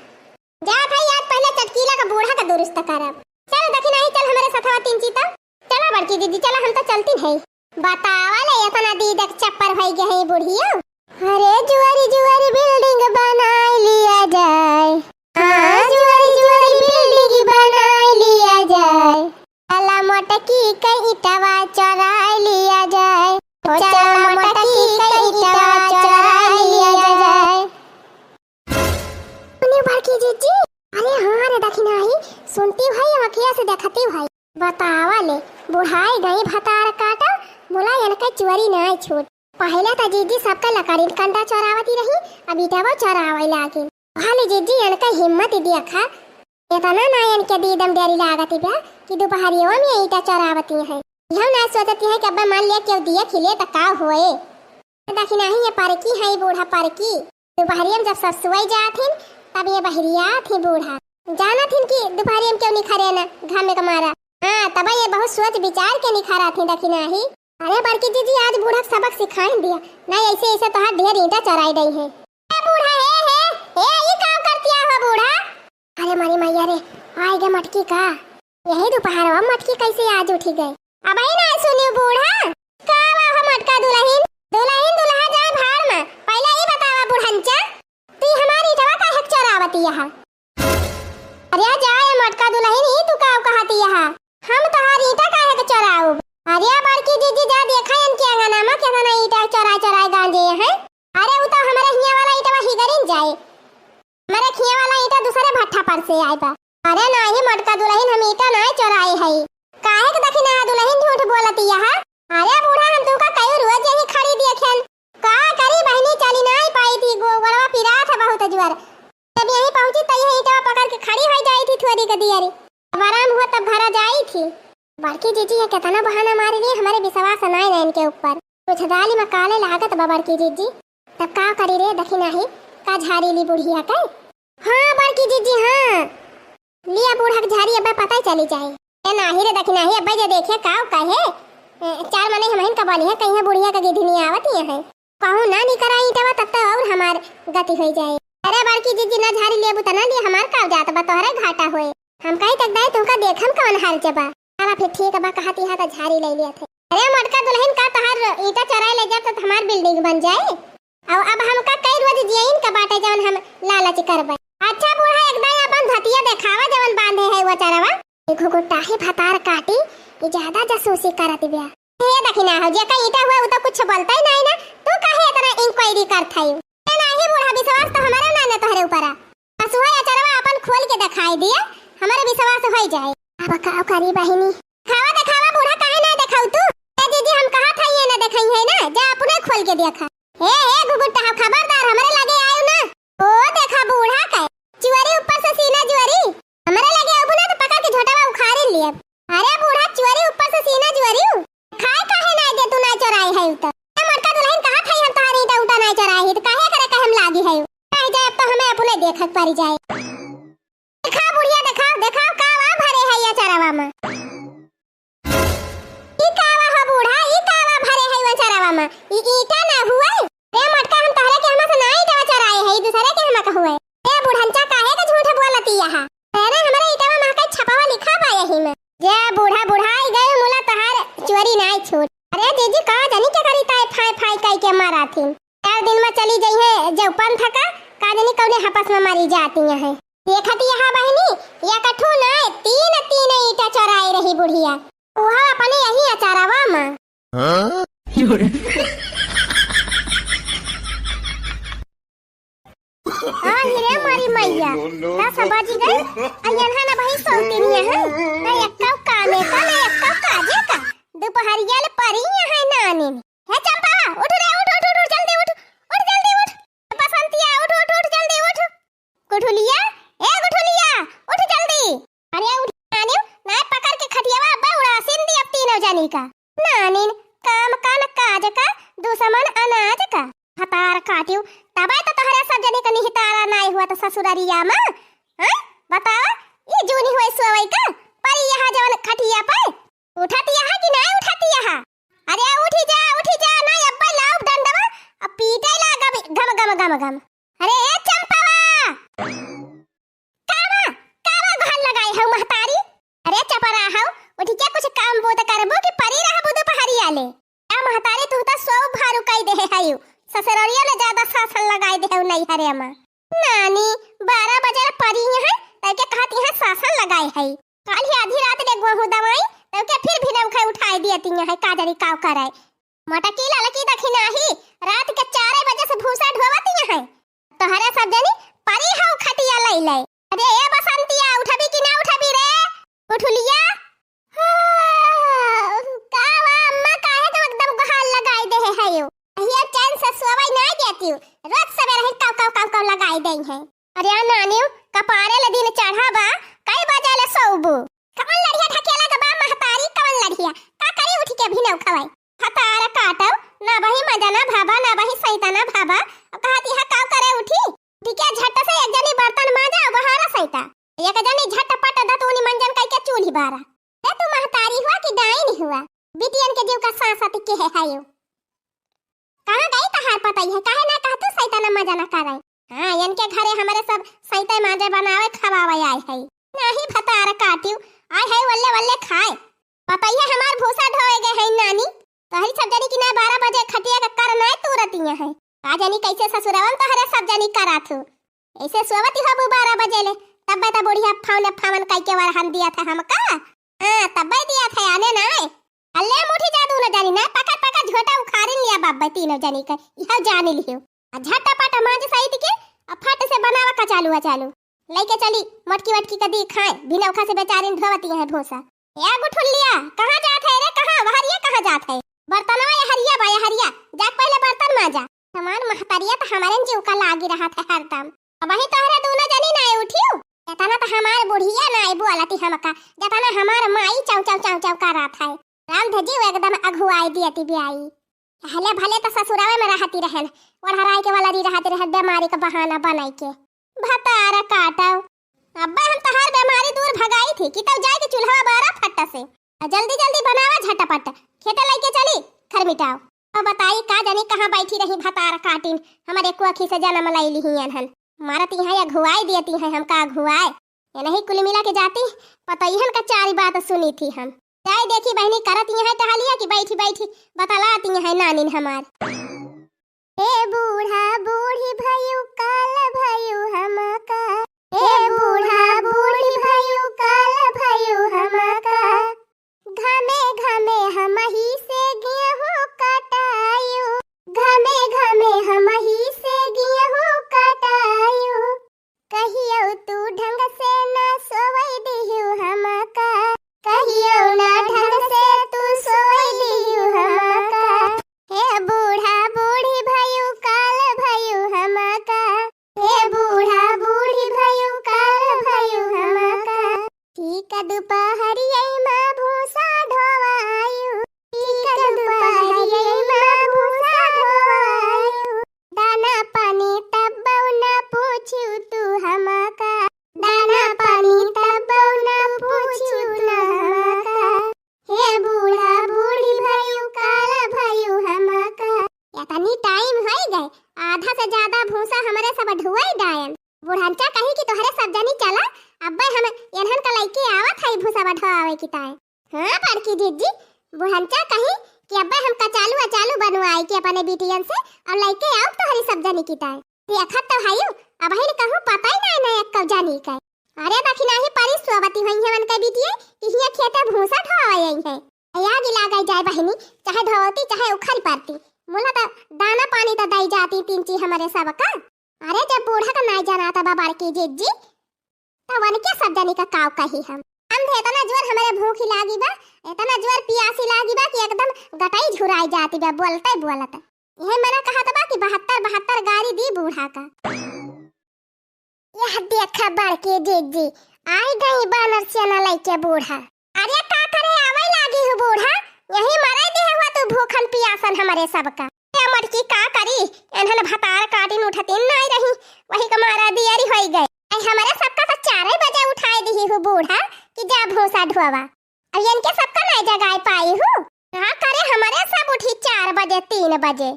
जात है आज पहले चटकीला का बूढ़ा का दुरुस्त करब। चल दखिनही, चल हमारे सथवा तीन चीता। चला बड़की जिज्जी, चला, हम तो चलती है। बतावा ले, इतना दीदक चप्पर भई गए हैं बुढ़िया। अरे जुआरी जुआरी building बनाई लिया जाए। हाँ, जुआरी जुआरी building बनाई लिया जाए। चला मोटकी के ईटवा चोराई लिया जाए। ओ चला मोटकी के ईटवा चोराई लिया जाए। सुनियो बड़की जिज्जी, अरे हाँ रे दखिनही, सुनती भाई, आँखिया से देखती भाई। बतावा ले, बुढ़ाई गई भतार काटा, मुला इनके चोरी नाय छूट। पहले तो जिज्जी सबका लकड़ीन कंडा चोरावती रही, अब ईटवा चोरावे लागिन। भले जिज्जी इनके हिम्मत देखा, इतना ना इनके दीदम डरी लागत बा कि दोपहरियो में ईटा चोरावती हैं। यह ना सोचती है कि अब मान लिया केहू देख ले तो का होए। दखिनही ये परकी है, बूढ़ा परकी। दोपहरिया में जब सब सोई जात हिन, तब ये बहरियात ही बूढ़ा। जानत हिन कि दोपहरिया में केहू निखरे ना, घामे के मारा। हाँ, तब ये बहुत सोच विचार के निखरत ही दखिनही। अरे बड़की जिज्जी, आज बूढ़ा के सबक सिखाइन दिया, नहीं ऐसे ऐसे तोहार ढेर ईटा चोराई डई है। ए बूढ़ा, हे, हे, हे, ई का करतिया हो बूढ़ा? अरे मरी मैया रे, आए गे मटकी का? यही दोपहरवा मटकी कैसे आज उठी गए? अबही ना सुनियो बूढ़ा। का बा हो मटका दुलहिन? दुलहिन दुलहा जाए भाड़ में। पहले ई बतावा बुढ़ंचा, तू हमार ईटवा काहे के चोरावती यहाँ? अरे जाए मटका दुलहिन, ई तू का कहती यहाँ? हम तोहार ईटा काहे के चोराउब? अरे बड़की जिज्जी जा देखा इनके अंगना में केतना ईटा चोराए चोराए गांजे हैं। अरे उ तो हमारे हियाँ वाला ईटवा हिगरिन जाए। हमरे खिया वाला ईटा दूसरे भट्ठा पर से आए बा। अरे नाही मोटका दुलहिन, हम ईटा नाही चोराए हई। काहे के दखिनहा दुलहिन झूठ बोलती यहाँ? अरे बूढ़ा, हम तुमका कई रोज यही खड़ी देखेन। का करी बहिनी, चली नाही पाई थी, गो-, गोड़वा पिरात है बहुत जोर। जब यहीं पहुँची त यह ईटवा पकड़ के खड़ी होई जाई थी थोड़ी के दियरी। अब आराम हुआ तब घरा जाई थी। बड़की जीजी ये केतना बहाना मारी रही, हमरे विश्वास नाय ना इनके ऊपर। कुछ दाली में काले लागत बा बड़की जीजी। तब का करी रे दखिनही, का झारी ली बुढ़िया के? हाँ बड़की जीजी हाँ, लिया बूढ़ा के झारी, अबे पता ही चली जाए। ए नाही रे दखिनही, अबे जे देखे का कहे। ए, चार मने हमहिन का बोली है, कहीं बुढ़िया का गिधनी आवत ही है। कहूँ ना निकरा ईटवा तब तो और हमार गति होई जाए। अरे बड़की जीजी ना झारी लेबू त ना लिए, हमार का जात बा, तोहरे घाटा होए। हम कही तक दाई तुमका देखम कवन हाल जबा। अब फिर ठीक बा कहती है त झारी ले लिया थे। अरे मोटका दुलहिन का तोहार ईटा चोराए ले जाब त हमार building बन जाए। और अब हमका कई रोज जियइन का बाटे जवन हम लालच करबे। अच्छा बूढ़ा एक दाई अपन धतिया देखावा जवन बांधे है वो चरवा। देखो गोटाही भतार काटी, ये ज्यादा जासूसी करत बिया। हे दखिनहा, जेका ईटा हुआ, उ तो कुछ बोलता ही नाही ना, तू काहे इतना inquiry करत हई? ए नाही बूढ़ा, विश्वास तो हमारा ना, ना तोहरे ऊपर आ। असुहा अचरवा अपन खोल के दिखाई दिया, हमारे विश्वास होई जाए। अब का करी बहिनी? खावा देखावा बूढ़ा, काहे ना देखाऊ तू? ए दीदी, हम कहा था ये ना देखाई है ना, जा अपने खोल के देखा। ए, ए, गुगुट्टा, खबरदार, हमरे लगे आयु ना। ओ, देखा बूढ़ा के, चुअरी ऊपर से सीना जुअरी। हमरे लगे आयु ना तो पकड़ के झोंटवा उखाड़ी लियब। अरे बूढ़ा, चुअरी ऊपर से सीना जुअरी। खाए काहे ना दे तू, ना चोराई है तो। ए, मोटका दुलहिन, कहा था हम तोहार ईंटा उटा ना चोराई है, तो काहे करे कहे हम लागी है? रह जाए, अब तो हमें अपने देखक परी जाए। देखा बुढ़िया, देखा, देखा, कावा भरे है ये चरवा में। ई कावा हो बूढ़ा, ई कावा भरे है ये चरवा में? ई ईंटा ना हुए? रे मोटका, हम तोहरे के हमा से ना ईंटवा चोराए है, ई दूसरे के हमा का हुए। ए बुढ़नचा, काहे के झूठ बोलती यहाँ? अरे, हमरे ईंटवा में का छपवा लिखा बा यही में। जे बूढ़ा बुढ़ाई गए मुला, तोहार चोरी नाई छूट। अरे जीजी, का जानी के करी ताई फाई फाई कई के मारा थी। चार दिन में चली जइहे जौपन थका, का जानी कौने हपस में मरी जाती हैं। देखती यहाँ बहिनी, या कठू ना, तीन, तीन ईंटा चोराई रही बुढ़िया। उहा अपने यही अचारवा में। हाँ? आ, हिरे मारी मैया, दस बजी गए, आ यन्हा ना भाई सोती नहीं है, ना एक्का कामे का, ना एक्का काजे का, दुपहरिया ले परी है नानी। हे चंपा, उठ रे, उठ, उठ, उठ, उठ, जल्दी उठ, उठ, जल्दी उठ। बसंतिया, उठ, उठ, उठ, जल्दी उठ। गुठुलिया, ए गुठुलिया, उठ जल्दी। अरे उठ नानियो, नाय पकड़ के खटियावा अब्बा उड़ासिन दी अब तीनों जनी का। नानिन, काम का न काज का, दुश्मन अनाज का। हतार काटियो, तबे तो तोहरे सब जनी का निहितारा नाय हुआ तो ससुररिया में। हैं? बतावा, ई जूनी हुए सोवई का, परी यहाँ जवन खटिया पे। उठतिया है कि नाय उठतिया है? अरे उठी जा, उठी जा, ना अब्बा लाउब डंडवा, अब पीटे ला गम, गम, गम, गम, गम। अरे ए चंपावा! कावा, कावा गोहार लगाई हऊ महतारी? अरे चपरा हऊ, उठी के कुछ काम बूत करबू कि परी रहबू दुपहरिया ले? का महतारी तू तो सौ भारू कई देहे हऊ, ससुररिया ले ज्यादा शासन लगाई देहे हऊ नैहरे में। नानी, बारह बजे ले परी है, तब के कहती है शासन लगाई है। काल ही आधी रात ले गोहूँ दवाई, तब के फिर भी नौखा उठाई दियती है, का जानी काव करे। मोटकी ललकी दखिनाही, रात के चार बजे से भूसा ढोवती है। तोहरे सब जनी परी हऊ खटिया लई ले। अरे ए बसंतिया, उठबी कि ना उठबी रे? गुठुलिया? हाँ, का बा अम्मा, काहे तुम एकदम गोहार लगाई देहे हयो? अहिया चैन से सोवई ना देती हूँ, रोज सवेरे ही काव, काव, काव, काव लगाई देई है। अरे आ नानियो, कपारे ले दिन चढ़ा बा, कई बजे ले सोउबू? कवन लड़िया ढकेला के बा महतारी, कवन लड़िया? का करी उठ के भी नौ खवाई? हतार काटव, ना बही मजा ना भाबा, ना बही सैता ना भाबा। अब कहती है काव करे उठी? उठी के झट से एक जनी बर्तन माजा, अब बहारा सैता। एक जनी झटपट दतूनी मंजन कई के चूल्ही बारा। ए तू महतारी हुआ कि डाइन हुआ? बिटियन के जीव का सांस अति के है हायो। कहाँ गई तहार पतई है? काहे ना कहतू सैता ना मजा ना करे? हाँ, इनके घरे हमरे सब सैते माजे बनावे खवावे आए है। नाही भतार काटियो, आए है वल्ले वल्ले खाए। पतई है हमार भूसा ढोए गए है नानी। तोहरी सब जनी की ना बारह बजे खटिया का कर नाय तूरतिया है। का जानी कैसे ससुरवन तोहरे सब जनी करात हो। ऐसे सोवती होबू बारह बजे ले, तब्बे त बुढ़िया फाउने फावन कई के वरहन दिया था हमका। हाँ, तब्बे दिया था आने नाय। अल्ले मुठी जा दूनो जनी ना, पकड़ पकड़ झोटा उखाड़िन लिया बाब्बे तीनों जनी के, इहो जान लियो। आ झटपट मांज सहित के, आ फट से बनावा कचालू अचालू। लइके चली, मटकी वटकी के दी खाए, बिनौखा से बेचारिन धोवती है भूसा। ए गुठुलिया, कहाँ जात है रे, कहाँ? वहरिया कहाँ जात है? बर्तनवा यहरिया बा, यहरिया। जाके पहले बर्तन मांजा। हमार महतरिया त हमारे जीव का लागी रहत है हरदम। अबही तोहरे दूनो जनी नाय उठियो। जतना त हमार बुढ़िया नाय बोलती हमका, जतना हमार माई चाव चाव चाव चाव करत है। राम धजीव एकदम अघुआई दियती बियाई। भले भले त ससुरावे में रहती रहन, ओढ़राई के वाला री रहती रहन, बीमारी का बहाना बनाई के। भतार काटव। अब्बे हम तहार बीमारी दूर भगाई थी कि तब जाए के चूल्हा बारा फट्टा से। आ जल्दी जल्दी बनावा झटपट, खेते लइके चली खरमिटाव। अब बताई का जानी कहाँ बैठी रही भतार काटिन, हमारे कोखी से जन्म लई लिहियन हन। मारत यहाँ अघुआई दियती हैं हमका अघुआए। ये नहीं कुल मिला के जाती, पतइहन का चारी बात सुनी थी हम। जाए देखी बहनी करत यहाँ टहलिया कि बैठी बैठी बतलाती हैं नानिन हमार। ए बूढ़ा बूढ़ी भयू काल भयू हमका। ए बूढ़ा बूढ़ी भयू काल भयू हमका। घमे घमे हमही से गेहूं कटायू। घमे घमे हमही से गेहूं कटायू। कहियो तू ढंग से ना सोवई दिहू हमका। कहियो ना ढंग से तू सोवई दिहू हमका। हे बूढ़ा बूढ़ी भयू दुपहरिया मा भूसा ढोवायु, ठीक दुपहरिया मा भूसा ढोवायु। दाना पानी तब्बौ ना पूछिउ तू हमका, दाना पानी तब्बौ ना पूछिउ तू हमका। हे बूढ़ा बूढ़ी भयू, काला भयू हमका। एतनी टाइम होइ गए, आधा से ज्यादा भूसा हमरे सब ढुआई डायन। बुढ़ंचा कही कि तोहरे सब जनी चला, अब्बे हम एन्हन का लइके आवत हई भूसा ढोआवे की ताई। हाँ बड़की जिज्जी, बुढ़ंचा कही कि अब्बे हम कचालू अचालू बनवाई के अपने बिटियन से अउर लइके आउब तोहरी सब जनी की ताई। देखत तो हयू, अबहिन कहूँ पता ही नाई ना एक्कौ जानी के। अरे दखिनाही परी सोवती होइहैं उनके बिटिये कि हियाँ खेते भूसा ढोवे अइहैं। आगि लागै जाए बहिनी, चाहे ढोवती, चाहे उखरि परती। मुला त दाना पानी त दई जाती तीन ची हमरे सबका। अरे जब बूढ़ा का नाई जनात बा बड़की जिज्जी, त वनके सब जनी का काव कही हम। हम तो एतना जोर हमरे भूखी लागी बा, एतना जोर पियासी लागी बा कि एकदम गटई झुराई जाती बा बोलते बोलत। इहे मना कहत बा कि बहत्तर बहत्तर गारी दी बूढ़ा का। यह देखा बड़की जिज्जी, आई गई बानर सेना लइके बूढ़ा। अरे का करे आवै लागी हू बूढ़ा, यही मरै दिहे हुआ तू भूखन पियासन हमरे सबका। ए मोटकी का करी, एन्हन भतार काटिन उठतिन नाई रही, वही का मारा दियरी होई गए। आई हमरे सबका त चारै बजे उठाए दिही हू बूढ़ा कि जा भूसा ढोवा। अब इनके सबका नाई जगाए पाई हू। का करे हमरे सब उठी चार बजे, तीन बजे।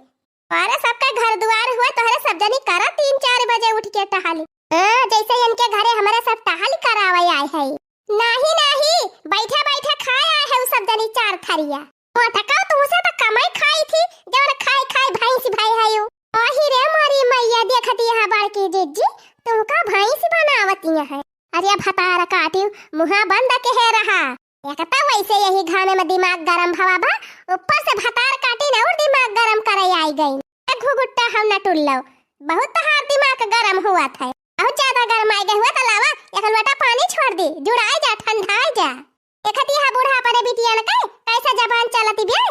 अरे सबका घर दुआर हुआ, तोहरे सब जनी करा तीन चार बजे उठ के टहली। हाँ, जैसे इनके घरे हमरे सब टहल करावे आए है। नाही, नाही, बैठे बैठे खाए आए है उ सब जनी चार थरिया। मोटका तुहसे त कमाई खाई थी, जवन खाई खाई भैंस भई है यू। ओही रे मोरी मैया, देखती है बड़की जिज्जी, तुमका भैंस बनावती है। अरे भतार काटिउ, मुहा बंद के है रहा। एक त वैसे यही घामे में दिमाग गरम भवा बा, ऊपर से भतार काटिन अउर दिमाग गरम करे आई गई। ए घुघुट्टा हम नटुल्लौ, बहुत तहार दिमाग गरम हुआ था, बहुत ज्यादा गरमाई गए हुआ त लावा, एक लोटा पानी छोड़ दी, जुड़ाई जा, ठंडाई जा। देखती है बूढ़ा अपने बिटियन के कैसे जबान चलती बे।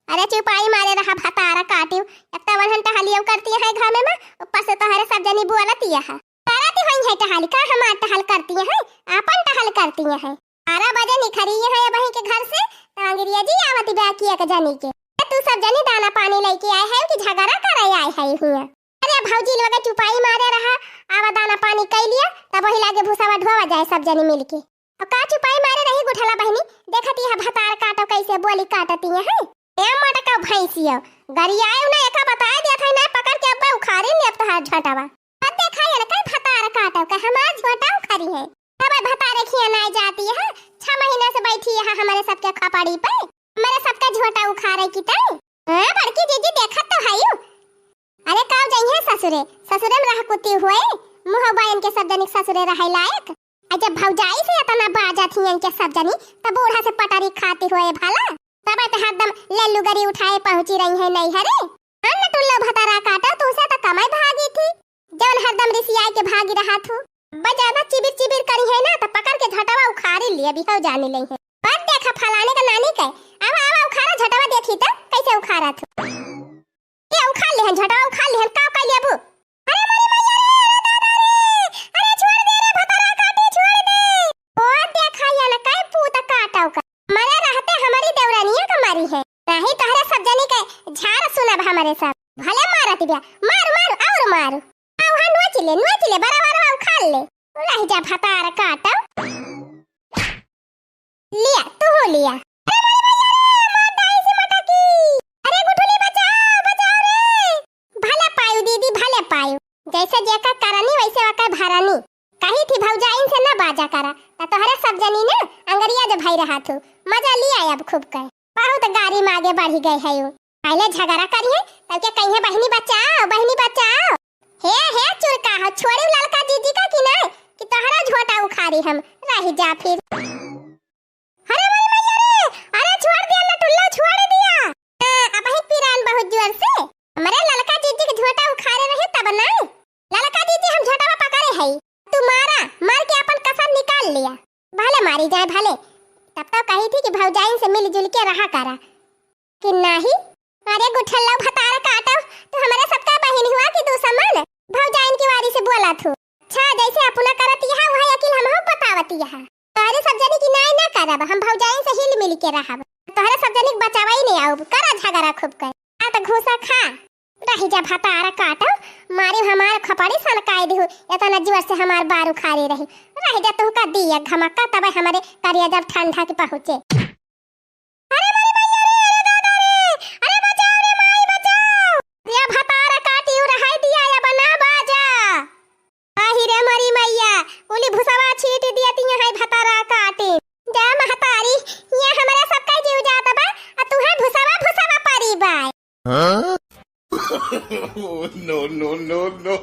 अरे चुपाई मारे रहा भतार काटिउ, एक त वनहन टहलियो करती है घामे में, ऊपर से तोहरे सब जनी बोलती है। करती होई है टहल, का हमार टहल करती है, आपन टहल करती है। बारह बजे निखरी है बही के घर से, त अंग्रेजी आवत बा कि एक जनी के। तू सब जनी दाना पानी लइके आए है कि झगड़ा करे आए है हियाँ? अरे भौजी लोग चुपाई मारे रहा, आवा दाना पानी कई लिया, तब वही लागे भूसावा ढोवा जाए सब जनी मिलके। अब का चुपाई मारे रही गुठला बहिनी, देखती है भतार काटो कैसे बोली काटती है। ए मोटका भैंसियो, गरियाए ना एका बताए दिया था ना पकड़ के अब्बे उखाड़ी ले अब तोहार झोंटावा। अब देखा ये ना कई भतार काटो का हमार झोंटा उखाड़ी है। तब भतारे खिया ना जाती है, छह महीना से बैठी है हमारे सबके खपड़ी पे, हमारे सबका झोंटा उखाड़े की तई। हाँ बड़की जिज्जी देखत तो है यू। अरे काव जइहे ससुरे, ससुरे में रह कुती हुए, मुँह बायन के सब जनिक ससुरे रहे लायक। आ जब भौजाई से इतना बाजत ही इनके सब जनी, तब बूढ़ा से पटारी खाती हुए भला। तब तो हरदम लेल्लू गरी उठाए पहुँची रही है नैहरे। अन्न टुल्लो भतारा काटो, तू से तो कमाई भागी थी, जौन हरदम रिसियाई के भागी रहा थू। बस ज्यादा चिबिर चिबिर करी है ना, तो पकड़ के झटवा उखाड़ी लिए, बिहाव जाने ले है। पर देखा फलाने का नानी के, आवा, आवा, उखाड़ा झटवा देखी तो, कैसे उखाड़ा थू। ये उखाड़ लिहन, झटवा उखाड़ लिहन, का कर लेबू? अरे मोरी मैया रे, अरे दादा रे, अरे छोड़ दे रे भतरा काटी, छोड़ दे। ओ देखा ये न काई पूत काटव का। मरे रहते हमारी देवरानिया का मारी है। नहीं तोहरे सब जनी के झाड़ सुनब हमारे सब। भले मारत बिया, मार, मार, और मार। आ वहाँ नोच ले, नोच ले, बड़ा, बड़ा उखाड़ ले। रह जा भतार काटव। लिया, तू हो लिया। अरे मोरी मैया रे, मार डाई से मटकी। अरे गुठुली बचाओ, बचाओ रे। भले पायु दीदी, भले पायु। जैसे जेका करनी वैसे ओकर भरनी। कही थी भौजाइन से न बाजा करा, त तोहरे सब जनी न अंगरिया जो भाई रहा थू। मजा लिया अब खूब कहे। बहुत गारी मागे बढ़ी गए है यू। पहले झगड़ा करिए, तब के कहिए बहिनी बचाओ, बहिनी बचाओ। हे, हे चुरका हो, छोड़ी ललका जीजी का कि नहीं, कि तोहरा झोटा उखाड़ी हम, रह जा फिर। अरे मोरी मैया रे, अरे छोड़ दिया ना टुल्लो, छोड़ दिया। हाँ, अब ही पिरान बहुत जोर से। हमरे ललका जीजी के झोटा उखाड़े रहे तब नहीं। ललका जीजी हम झोटवा पकड़े हई। तू मारा, मार के अपन कसम निकाल लिया। भले मारी जाए भले। तब तो कही थी कि भौजाइन से मिलजुल के रहा करा। कि नाही? अरे गुठल्लो भतार काटो, तू हमरे सबका बहिन हुआ कि दुश्मन? भौजाइन की वारी से बोला थू। अच्छा, जैसे अपना करत यहाँ, वही अकिल हमहू बतावत यहाँ। अरे सब जनी की नाही अब हम भौजाइन से हिल मिल के रहब। तोहरे सब जनिक बचावइ नहीं आउब, करा झगड़ा खूब कर। आ त घूसा खा। रहि जा भतार काटउ, मारी हमार खपड़ी सनकाइ दिहु, एतना जोर से हमार बार उखारे रही। रहि जा तुहका दिया घमक्का, तबइ हमरे करेजा ठंडा के पहुँचे। अरे मोरी मैया रे, अरे दादा रे, अरे बचाओ रे माई बचाओ। या भतार काटी उ रहइ दिया, या बना बाजा। आही रे मोरी मैया, कुली भुसवा छीट दिया तिया है भतार काटी। जा महतारी, ये हमरा सबका जीव जात बा, आ तू है भुसवा भुसवा परी बाय। हाँ? No, no, no, no।